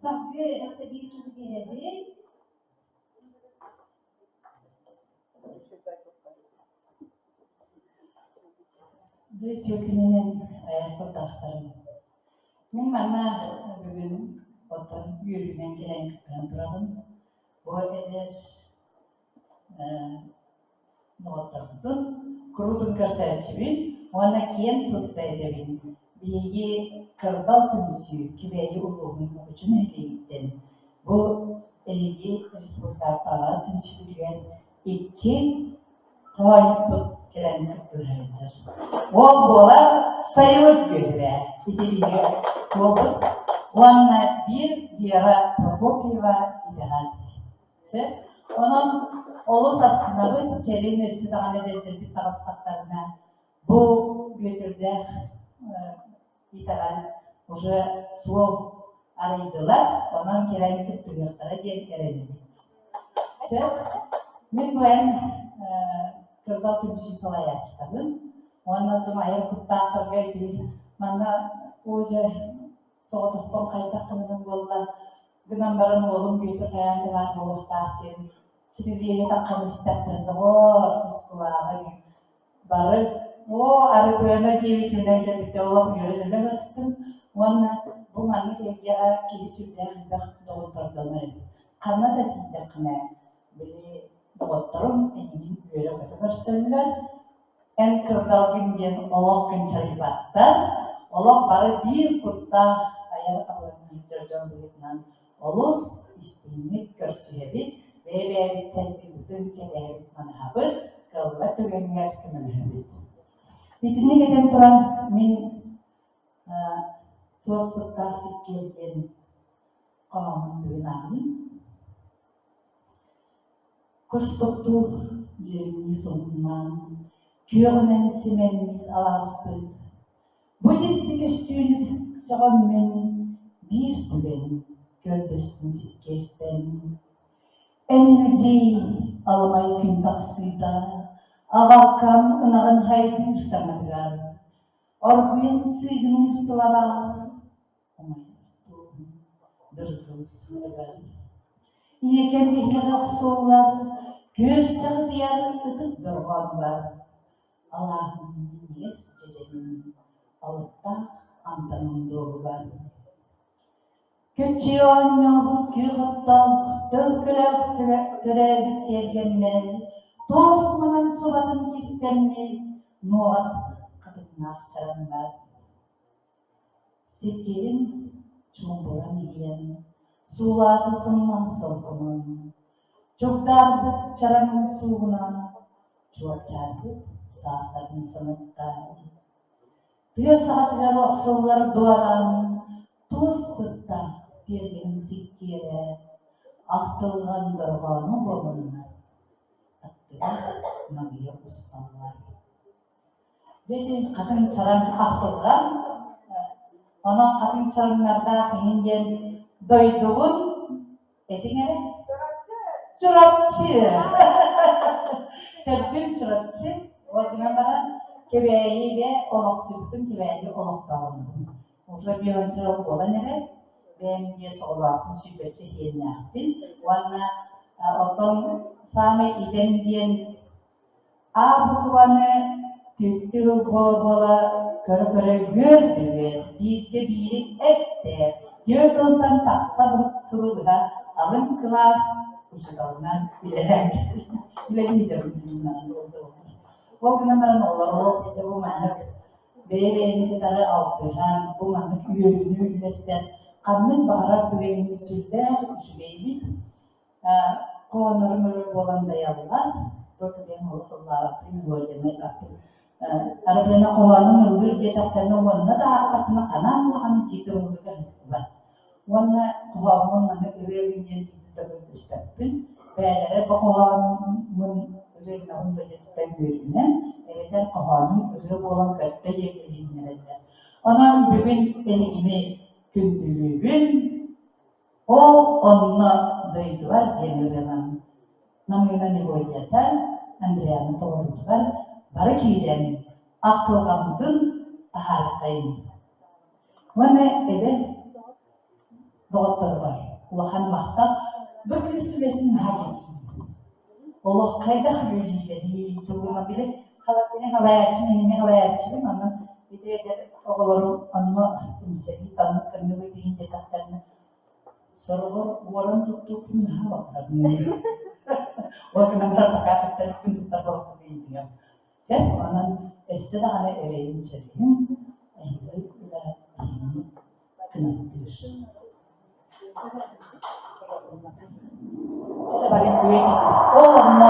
Салгыы өссө биир сылы биэрэбин. Дьэ, үтүө күнүнэн айар курдаахтарым. Мин манна бүгүн оттон үөрүүнэн кэлэн кыттыһан турабын. Бу эдэр доҕотторбутун куруутун көрсөөччүбүн уонна киэн тутта этэбин. Биһиги Кырдал түмсүү Кэбээйи улууһун Мукучу нэһилиэгиттэн бу эһиги республикаҕа түмсүүтүгэр икки хоһоонньукпут кэлэн кыттыһа сылдьар. Уол буолар сайылык бүөтүрэ ити биһиги уолбут уонна биир Вера Прокопьева итэҕэл. Сөп. Онон олус астынабыт, кэлин өссө даҕаны эдэрдэрбит таҕыстахтарына бу Бүөтүрдээх итэҕэл уже суол арыйдылар, онон кэлэн кыттыһыахтара диэн эрэнэбит. Сөп. Мин бу эн Кырдал түмсүү салайааччытабын. Уонна оттон айар куттаахтарга ити манна уже соҕотохпун хайдах гынарым буолла гынан баран уолум Бүөтүр хайаан да баар буолуохтаах диэн кирилиэһи таххан истэхпинэ доҕоор тускулааҕы бары оо арыгыана диэбитинэн кэлбитэ олох үөрэ-дөлө бастым уонна бу маннык эйгэҕэ киһи сүрдээх элбэх доҕоттордонор эбит. Ханна да тиийдэххинэ били доҕотторум эйигин үөрэ-көтө көрсөллөр. Эн кырдалгын диэн олох кынчарыйбаттар. Олох бары биир куттаах айар абылаҥнаах дьон быһыытынан олус истиҥник көрсүһэбит, бэйэ-бэйэбит сайдыыбытын кэтэһэбит манаһабыт, кыаллар түгэҥҥэр көмөлөһөбүт. Итинник этэн туран мин туос сыттаах сиккиэр диэн хоһооммун бүгүн ааҕыым. Кустуктуу дьиримнии суһумнаан, күөҕүнэн симэммит алааспыт Бу дьикти көстүүнү сөҕөммүн биир түгэн көрдөстүм сиккиэртэн. Эн илдьий аламай күн тахсыыта, аҕалкам ынаҕын хайгыыр саҥатыгар, оргуйан сыыгыныыр сылабаар умайар туоһун дыргыл сыырыгар. Ийэкэм иһиэҕэ охсуллар, күөс чаҕытыйар ытык дорҕоонугар алааһын минньигэс дьэдьэнин алыптаах амтанын дуолугар. Көччүйэ оонньообут күөх оттоох, төлкөлөөх төрөөбүт тиэргэммэр туос маҥан субатын кистэммит нуоҕас хатыҥнаах чараҥнар. Сиккиэрин чуумпуран иһийэн, суулаата сымнаҕас солкунун, чугдаарбыт чараҥын суугуна чуопчаарбыт саастарын санатта. Тыа саҕатыгар охсуллар дуораан туос сыттаах тиэргэнин сиккиэрэ, ахтылҕан дорҕооно буоланнар, аттыгар налыйа усталлар. Дьэ ити хатыҥ чараҥ ахтылҕан, онон хатыҥ чараҥнардаах иҥин диэн дойдубун этиҥ эрэ. Чурапчы! Төрдүм Чурапчы. Ол гынан баран Кэбээйигэ олохсуйбутум, Кэбээйигэ олохтооҕуннум. Уже бионча буолан эрэр. Бэйэм биэс оҕолоохпун, сүүрбэччэ иһиэннээхпин. Уонна оттон саамай идэм диэн А букваны түттү буола-буола көрө-көрө үөрдүбүт, бииргэ биири эттэ, 40-тан тахса сылы быһа алын кылаас учууталынан үлэлээн үлэлии дьарыктанан. Ол гынан баран оҕолору дьэ бу маннык бэйэ-бэйэни кытары алтыһан, бу маннык үөрүүнү үллэстэн, ханнык баҕарар түгэҥҥэ сүрдээх үчүгэйбит Хоһооннорум өрө буолан дайаллар, бу түгэн олох ыллаабаппын, мелодияны ыллаабаппын. Арабыана хоһоонун ыллыыр диэтэхтэринэ уонна да аахтахпына ханан даҕаны биир да музыка быстыбат. Уонна хоһооммун маны ырыа диэн да көрдөспөппүн. Бэйэлэрэ бу хоһоонун ырыа гынабын диэтэхтэн үөрүүнэн, эбэтэр хоһоонум ырыа буолан көттө диэн билиһиннэрэллэр. Онон бүгүн эһигини күндүлүүбүн, Ол онно дойдубар диэн ырыанан Намыына мелодията Андрианы толоруутугар бары киирэн ахтылҕаммытын таһаарыаххайыҥ. Уонна эдэр доҕотторбор улахан махтал бу кыыс үлэтин наһаа кэпсиибин. Олох хайдах үлэлииллэрий, тугуна били халатини халайааччы миҥини халайааччыбын онон ити эдэр оҕолорум онно түмсэбит, оннук кынныбыт иһин диэтэхтэринэ сороҕор уоран туттуохпун наһаа баҕарабын. Ол гынан баран пока кыттар күн туттар буолбут иһин. Сөп, онон өссө даҕаны эрэйин-чэрэйин эһиги үлэ биһигини кынаттыыр. Чэ, бары үчүгэй Ол онно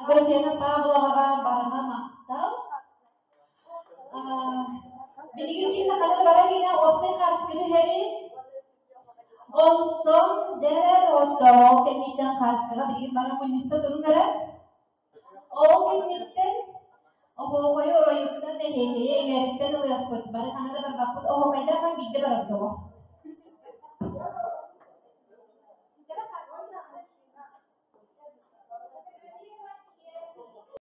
Аграфена Павловаҕа барыма махтал. Билигин ким ханна бара илигинэ уопсай хаартысканы түһэри. Онтон дьэ оттоо ол кэнниттэн хаартыскаҕа билигин баран мунньуста турун эрэ. Ол кэнниттэн оһуохайы оройуттан нэһиэкэйи эҥээриттэн ылыахпыт. Бары ханна да барбаппыт. Оһуохайдаах биирдэ барар тоҕо.